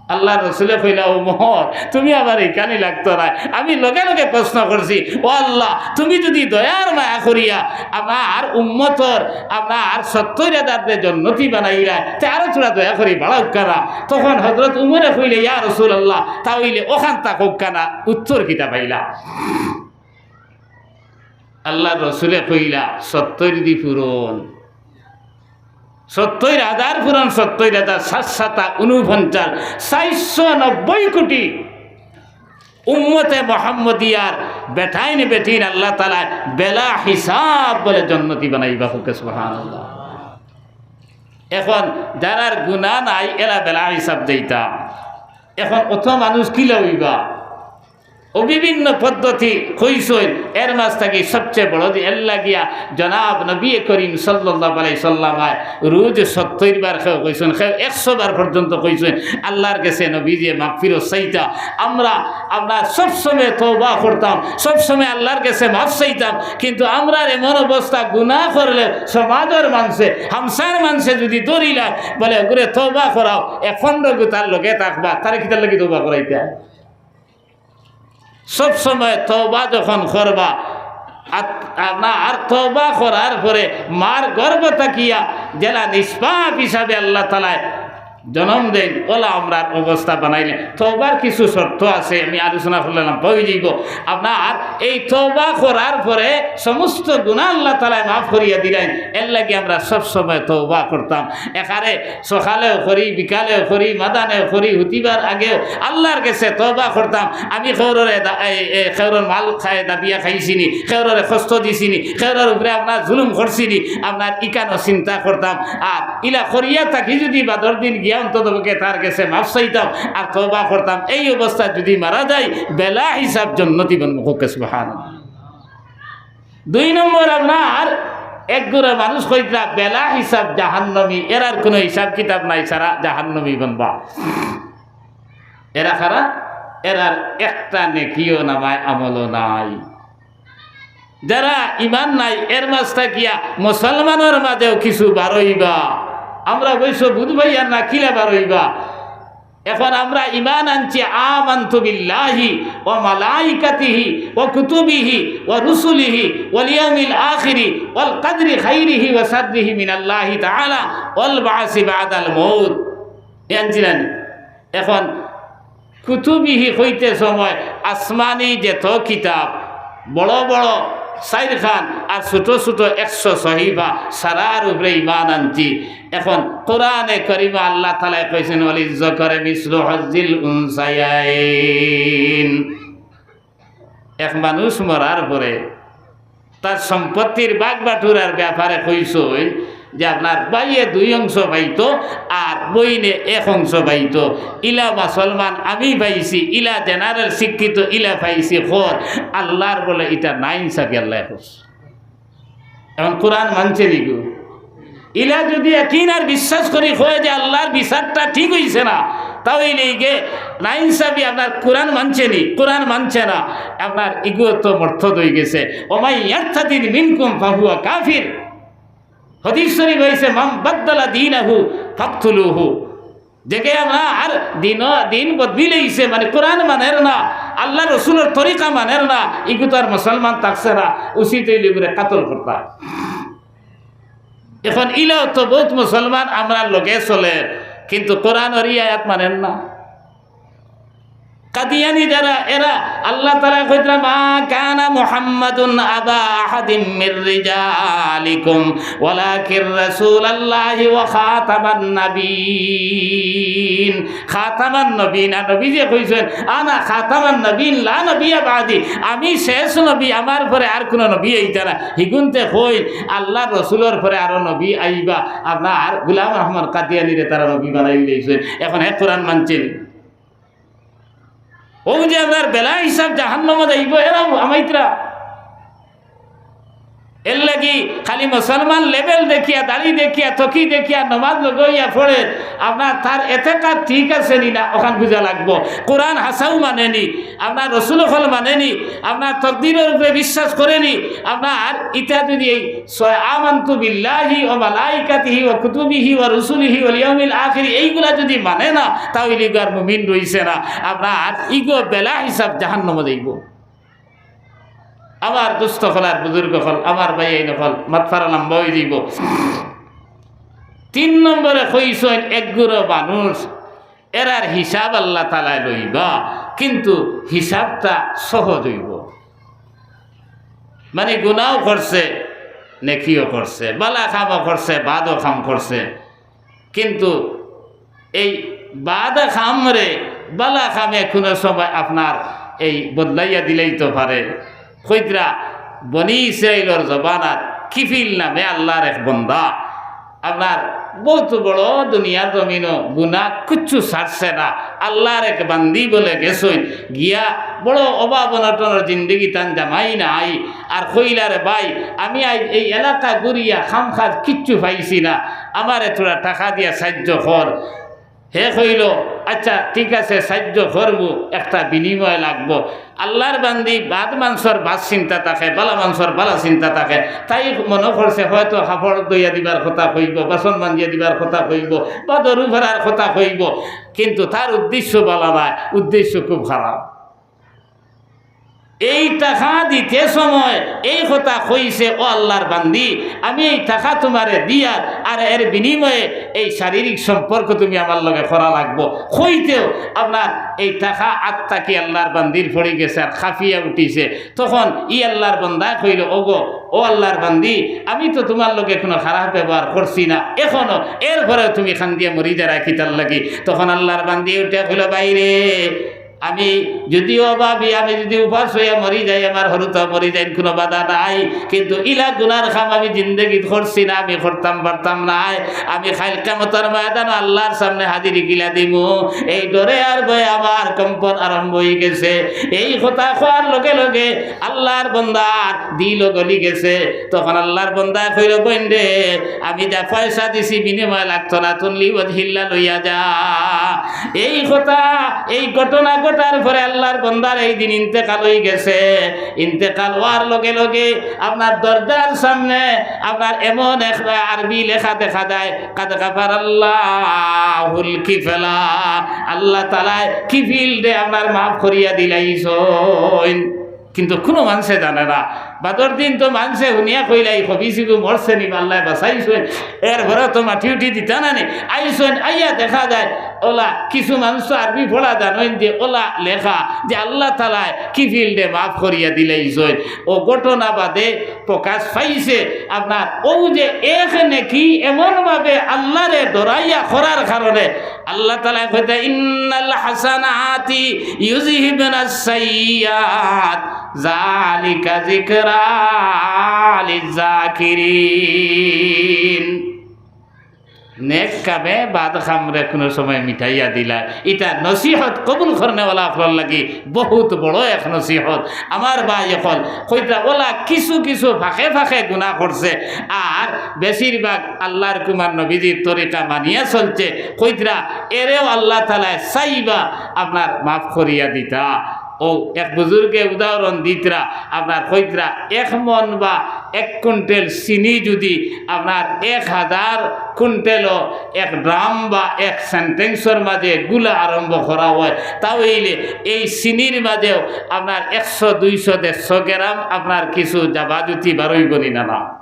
আল্লার রসুলে কইলা, উমর, তুমি আবার ইখানি লাগতো না, আমি লগে লগে প্রশ্ন করছি, ও আল্লাহ, তুমি যুদি দয়ার মায়া করিয়া আমার উম্মতর, আমার সত্তইর হাজাররে জন্নতি বানাইলায়, তে আরো থুড়া দয়া করি বাড়াউক্কা না। তখন হযরত উমরে কইলে, ইয়া রাসূলুল্লাহ, তা অইলে অখান থাকউক্কা না, উত্তর কিতা পাইলা? আল্লার রসুলে কইলা, সত্তইর দি পূরণ, সত্তইর হাজার পূরণ, সত্তইর হাজার, সাত সাতা ঊনপঞ্চাশ, চাইরশো নব্বই কোটি উম্মতে মোহাম্মদিয়ার বেটাইন বেটিন আল্লাহ তাআলায় বেলা হিসাব বলে জন্নতি বানাইবা। কউক্কা সুবহানাল্লাহ। এখন যারার গুনা নাই, এরা বেলা হিসাব যাইতা। এখন অত মানুষ কিলা অইবা? ও বিভিন্ন পদ্ধতি কইছইন, এর মাঝ থাকি সবচেয়ে বড় যে এর লাগিয়া জনাব নবী করিম সাল্লাল্লাহু আলাইহি সাল্লামে রোজ সত্তইর বার কেউ কইছইন, কেউ একশো বার পর্যন্ত কইছইন। আল্লার গেছে নবীজিয়ে মাগফিরত চাইতা। আমরা, আমরা সবসময় তওবা করতাম, সবসময় আল্লার গেছে মাফ চাইতাম, কিন্তু আমরার এমন অবস্থা, গুনা করলে সমাজর মানষে, হামসার মানষে যুদি ধরিলায়, বলে, "ওগুরে তওবা করাও, এ পনরো গুতার লগে থাকবা, তারে কিতার লাগি তওবা করাইতা?" সব সময় তওবা যখন করবা, আর, আর না, আর তওবা করার পরে মার গর্ভ থাকিয়া যেলা নিষ্পাপ হিসাবে আল্লাহ তাআলায় জনম দেইন, ওলা আমরার অবস্থা বানাইলে। তওবার কিছু শর্ত আছে, আমি আলোচনা করলে লম্বা অই যাইবো। আপনার এই তওবা করার পরে সমস্ত গুনাহ আল্লাহ তাআলায় মাফ করিয়া দিলাইন। এর লাগি আমরা সব সময় তওবা করতাম। একারে সকালেও করি, বিকালেও করি, মাদানেও করি, হুতিবার আগেও আল্লার গেছে তওবা করতাম। আমি কেউররে দা-, এ, এ, কেউরর মাল খায় দাবিয়া খাইছি নি, কেউররে কষ্ট দিছি নি, কেউরর উপরে আপনার জুলুম করছি নি, আপনার ইখানও চিন্তা করতাম। আর ইলা করিয়া থাকি যুদি বাদর দিন গিয়া অন্ততপক্ষে তার গেছে মাফ চাইতাম আর তওবা করতাম। এই অবস্থায় যুদি মারা যাই, বেলা হিসাব জন্নতি বনমু। কউক্কা সুবহানাল্লাহ। দুই নম্বর, আপনার এক গুরা মানুষ কইতরা বেলা হিসাব জাহান্নামী, এরার কুনু হিসাব কিতাব নাই, সারা জাহান্নামী বনবা। এরা কারা? এরার একটা নেকিও নামায় আমলও নাই। যারা ইমান নাই, এর মাঝ থাকিয়া মুসলমানর মাঝেও কিছু বারইবা। আমরা অবশ্য বুঝ পাইয়ার না কিলা বারইবা। এখন আমরা ইমান আনছি, আমানতু বিল্লাহি ওয়া মালাইকাতিহি ওয়া কুতুবিহি ওয়া রুসুলিহি ওয়াল ইয়াউমিল আখিরি ওয়াল কদরি খাইরিহি ওয়া শাররিহি মিনাল্লাহি তাআলা ওয়াল বাসি বাদাল মউত। এ আনছি না নি? এখন কুতুবিহি কইতে সময় আসমানি যত কিতাব, বড় বড় চাইরখান আর ছোট ছোট একশো সহিফা, সারার উপরে ইমান আনছি। এখন কোরআনে করিমে আল্লাহ তাআলায় কইছইন, "ওয়ালিজ-যাকারি মিসলু হাজ্জিল উনসায়াইন।" এক মানুষ মরার পরে তার সম্পত্তির ভাগ বাটুরার ব্যাপারে কইছইন যে আপনার ভাইয়ে দুই অংশ পাইতো আর বইনে এক অংশ পাইতো। ইলা মুসলমান আমি পাইছি, ইলা জেনারেল শিক্ষিত ইলা পাইছি, কর আল্লার বলে ইটা নাইনসাফি আল্লায় কইছইন। এখন কোরআন মানছে নি গো? ইলা যুদি একিন আর বিশ্বাস করি কয় যে আল্লার বিচারটা ঠিক অইছে না, তা অইলে ইগে নাইনসাফি আপনার কোরআন মানছে নি? কোরআন মানছে না, আপনার ইগু তো মর্তদ অই গেছে। ওমান ইয়ারতাদিদ মিনকুম ফাহুয়া কাফির। হাদিস শরীফ অইছে, মান বাদদালা দীনাহু ফাকতুলুহু। যেগে আপনার দিন, দিন বদলিলাইছে, মানে কোরআন মানের না, আল্লার রসুলর তরিকা মানের না, ইগু তো আর মুসলমান থাকছে না, উচিত অইলে ইগুরে কাতল করতা। এখন ইলাও তো বউত মুসলমান আমরার লগে চলের, কিন্তু কোরআনর ই আয়াত মানের না। কাদিয়ানি যারা, এরা আল্লাহ তাআলা কইতরা, "মা কানা মুহাম্মাদুন আবা আহাদিম মির রিজালিকুম ওয়ালাকিন রাসূলুল্লাহি ওয়া খাতামান নাবিয়্যিন।" খাতামান নবীন, আর নবী যে কইছেন, "আনা খাতামান নবীন লা নবিয়্যা বাদি", আমি শেষ নবী, আমার পরে আর কোনো নবী আইতা না। হিগুনতে কই আল্লাহর রসুলর পরে আরো নবী আইবা, আপনার গুলাম আহমদ কাদিয়ানিরে তারা নবী বানাই দিয়েছেন। এখন হে কোরআন মানছেন, ও যে আপনার বেলা হিসাব জাহান্নামে যাইব, এরাও আমাইতরা। এর লাগি খালি মুসলমান লেভেল দেখিয়া, দাড়ি দেখিয়া, টুপি দেখিয়া, নমাজ লগাইয়া পড়ে, আপনার তার এতেকাদ ঠিক আছে নি না, ওখান বুঝা লাগবো। কোরআন হাসাও মানেনি, আপনার রসুল হকল মানেনি, আপনার তকদিরর উপরে বিশ্বাস করেনি, আপনার ইটা যদি এই ছয় আমানতু বিল্লাহি ওয়া মালাইকাতিহি ওয়া কুতুবিহি ওয়া রুসুলিহি ওয়াল ইয়াউমিল আখিরি এইগুলা যদি মানে না, তাহলে ইগার মুমিন রইছে না। আপনার ইগো বেলা হিসাব জাহান্নামে যাইব। আমার দোস্ত হকল আর বুজুর্গ হকল, আমার ভাইয়াইন হকল, মাতফারা লম্বা হয়ে যাইব। তিন নম্বরে কইছইন, একগুলো মানুষ, এরার হিসাব আল্লাহ তাআলায় লইবা, কিন্তু হিসাবটা সহজ হইব। মানে গুনাও করছে, নেকিও করছে, বালা কামও করছে, বাদও কাম করছে, কিন্তু এই বাদ কামরে বালা কামে কোনো সময় আপনার এই বদলাইয়া দিলেই তো পারে। কইতরা বনি ইসরাইলর জমানাত কিফিল নামে আল্লাহর এক বন্দা, আপনার বহুত বড় দুনিয়ার জমিনও গুনা কিচ্ছু ছাড়ছে না। আল্লাহর এক বান্দি বলে গেছইন, গিয়া বড় অভাব অনটনর জিন্দেগি, তান জামাই নাই। আর কইলা, "রে ভাই, আমি আইজ এই এলাকা ঘুরিয়া কাম কাজ কিচ্ছু পাইছি না, আমারে থুড়া টাকা দিয়া সাহায্য কর।" হে কইল, "আচ্ছা, ঠিক আছে, সাহায্য করমু, একটা বিনিময় লাগবো।" আল্লাহর বান্দি বাদ মানষর বাদ চিন্তা থাকে, বালা মানষর বালা চিন্তা থাকে। তাই মনো করছে হয়তো কাপড় ধইয়া দিবার কথা কইব, বাসন মাজিয়া দিবার কথা কইব, বা দরু ভরার কথা কইব, কিন্তু তার উদ্দেশ্য বালা নায়, উদ্দেশ্য খুব খারাপ। এই টাকা দিতে সময় এই কথা কইছে, "ও আল্লাহর বান্দি, আমি এই টাকা তোমারে দিয়ার, আর এর বিনিময়ে এই শারীরিক সম্পর্ক তুমি আমার লগে করা লাগবো।" কইতেও আপনার এই টাকা আত থাকি আল্লাহর বান্দির পড়ি গেছে আর কাঁপিয়া উঠিছে। তখন ই আল্লাহর বান্দায় কইল, "ওগো, ও আল্লাহর বান্দি, আমি তো তোমার লগে কোনো খারাপ ব্যবহার করছি না, এখনো, এরপরেও তুমি কান্দিয়া মরি যারায় কিতার লাগি?" তখন আল্লাহর বান্দি উঠে কইল, "ভাইরে, আমি যদিও ভাবি, আমি যদি উপাস হইয়া মরি যাই, আমার হরুতা মরি যাই, কোনো বাধা নাই, কিন্তু ইলা গুনার কাম আমি জিন্দেগিত করছি না, আমি করতাম পারতাম নায়। আমি কাইল কিয়ামতর ময়দান আল্লাহর সামনে হাজিরি কিলা দিমু, এই ডরে আর ভয়ে আমার কম্পন আরম্ভ হয়ে গেছে।" এই কথা কওয়ার লগে লগে আল্লাহর বন্দার দিলও গলি গেছে। তখন আল্লাহর বন্দায় কইল, "বইন রে, আমি যা পয়সা দিছি বিনিময় লাগতো না, তুই লিওয়াজহিল্লাহ লইয়া যা।" এই কথা, এই ঘটনা ঘটার পরে আল্লাহর বন্দার এই দিন ইন্তেকাল হয়ে গেছে। ইন্তেকাল হওয়ার লগে লগে আপনার দরজার সামনে আপনার এমন এক আরবি লেখা দেখা যায়, "কাদ গাফারাল্লাহুল কিফলা", আল্লাহ তাআলায় কিফিলরে আপনার মাফ করিয়া দিলাইছইন। কিন্তু কোনো মানষে জানে না। বাদর দিন তো মানষে হুনিয়া কইলা, "ই খবিসিগু মরছে নি, আল্লায় বাঁচাইছইন।" এরপরে তো মাটি উঠি দিতা না নি। আইছইন, আইয়া দেখা যায়, ওলা কিছু মানষ তো আরবি পড়া জানইন যে ওলা লেখা যে আল্লাহ তাআলায় কিফিলরে মাফ করিয়া দিলাইছইন। ও ঘটনা বাদে প্রকাশ পাইছে আপনার ও যে এক নেকি এমনভাবে আল্লাহরে ডরাইয়া করার কারণে আল্লাহ তাআলায় কইতা, "ইন্নাল হাসানাতি ইউযহিবনাস সাইয়্যিআত, যালিকা যিকরা লিয-যাকিরিন।" নেক কামে বাদ কামরে কোনো সময় মিটাইয়া দিলা। ইটা নসিহত কবুল করনেওয়ালা অকলর লাগি বহুত বড় এক নসিহত। আমার ভাই অকল, কইতরা ওলা কিছু কিছু ফাঁকে ফাঁকে গুনাহ করছে, আর বেশিরভাগ আল্লাহর কুমার নবীজির তরিকা মানিয়া চলছে। কইতরা এরেও আল্লাহ তাআলায় চাইবা আপনার মাফ করিয়া দিতা। ও এক বুজুর্গে উদাহরণ দিতরা, আপনার কইতরা এক মন বা এক কুইন্টাল চিনি যদি আপনার এক হাজার কুইন্টালও এক ড্রাম বা এক সিনটেক্সর মাঝে গুলা আরম্ভ করা হয়, তা অইলে এই চিনির মাঝেও আপনার একশো, দুইশো, দেড়শো গ্রাম আপনার কিছু জাবাজুতি বারইবো নি না, না?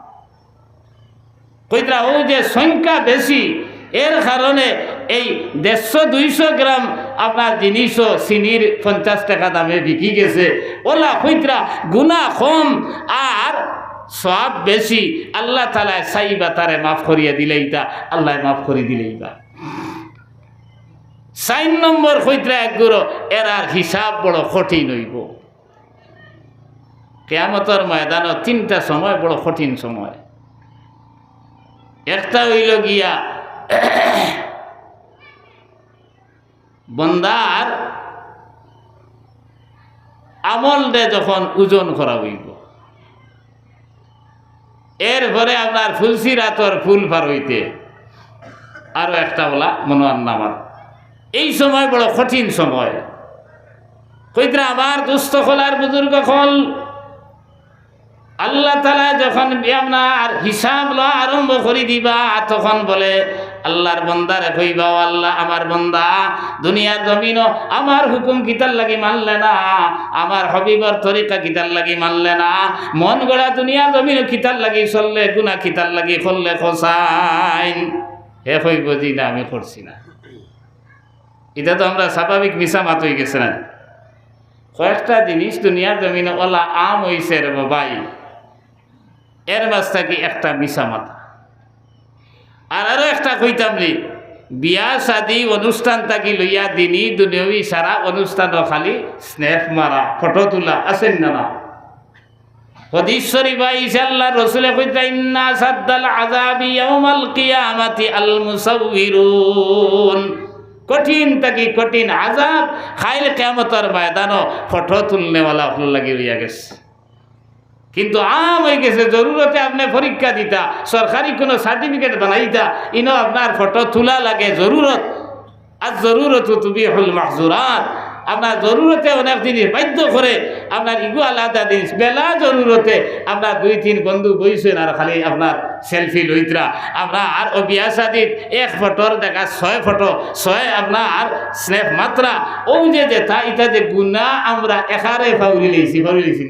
কইতরা ও যে সংখ্যা বেশি, এর কারণে এই দেড়শো দুইশো গ্রাম আপনার জিনিসও চিনির পঞ্চাশ টেকা দামে বিকি গেছে। অলা কইতরা গুনা কম আর সওয়াব বেশি। আল্লাহ তাআলায় চাইবা তারে মাফ করিয়া দিলাইতা, আল্লায় মাফ করি দিলাইবা। চাইর নম্বর কইতরা এক গুরু, এরার হিসাব বড় কঠিন অইবো। কিয়ামতর ময়দানো তিনটা সময় বড় কঠিন সময়। একটা অইলো গিয়া বন্দার আমলরে যখন ওজন করা অইবো, এরপরে আপনার ফুলসিরাতর ফুল পার অইতে আরো একটা অলা মনোয়ার নামার। এই সময় বড় কঠিন সময়। কইতরা আমার দোস্ত অকল আর বুজুর্গ অকল, আল্লাহ তাআলায় যখন আপনার হিসাব লওয়া আরম্ভ করি দিবা, তখন বলে আল্লাহর বন্দারে কইবা, "ও আল্লাহ, আমার বন্দা দুনিয়ার জমিনো আমার হুকুম কিতার লাগি মানলে না, আমার হাবিবর তরিকা কিতার লাগি মানলে না, মন গড়া দুনিয়ার জমিনো কিতার লাগি চললে, গুনা কিতার লাগি করলে, কছাইন?" হে কইবো, "জি না, আমি করছি না।" ইটা তো আমরা স্বাভাবিক মিছা মাত অইগেছে না? কয়েকটা জিনিস দুনিয়ার জমিনো অলা আম অইছে রে বা ভাই, এর মাঝ থাকি একটা মিছা মাতা। আর আরো একটা কইতাম নি, বিয়া শাদী অনুষ্ঠান থাকি লইয়া দিনি দুনিয়াবি সারা অনুষ্ঠানো খালি স্ন্যাপ মারা, ফটো তুলা, আছে না না? হাদিস শরীফ আইছে, আল্লাহর রসুলে কইতরা, "ইন্না আশাদ্দাল আযাবি ইয়াউমাল কিয়ামাতি আল মুসাউবিরুন।" কঠিন থাকি কঠিন আযাব কাইল কিয়ামতর ময়দানো ফটো তুলনেওয়ালা অকলর লাগি অইয়া গেছে। কিন্তু আম অইগেছে, জরুরতে আপনে পরীক্ষা দিতা, সরকারি কুনু সার্টিফিকেট বানাইতা, ইনো আপনার ফটো তুলা লাগে জরুরত। আর জরুরত তুবিহুল মাহজুরাত, আপনার জরুরতে অনেক জিনিস বাধ্য করে, আপনার ইগু আলাদা জিনিস। বেলা জরুরতে আপনার দুই তিন বন্ধু বইছইন আর খালি আপনার সেলফি লইতরা। আপনার অউ বিয়া শাদিত এক ফটোর জাগাত ছয় ফটো, ছয় আপনার স্ন্যাপ মাতরা। অউ যে যেটা, ইটা যে গুনা আমরা একারে ফাউরি লইছি, ফাউরি লইছি।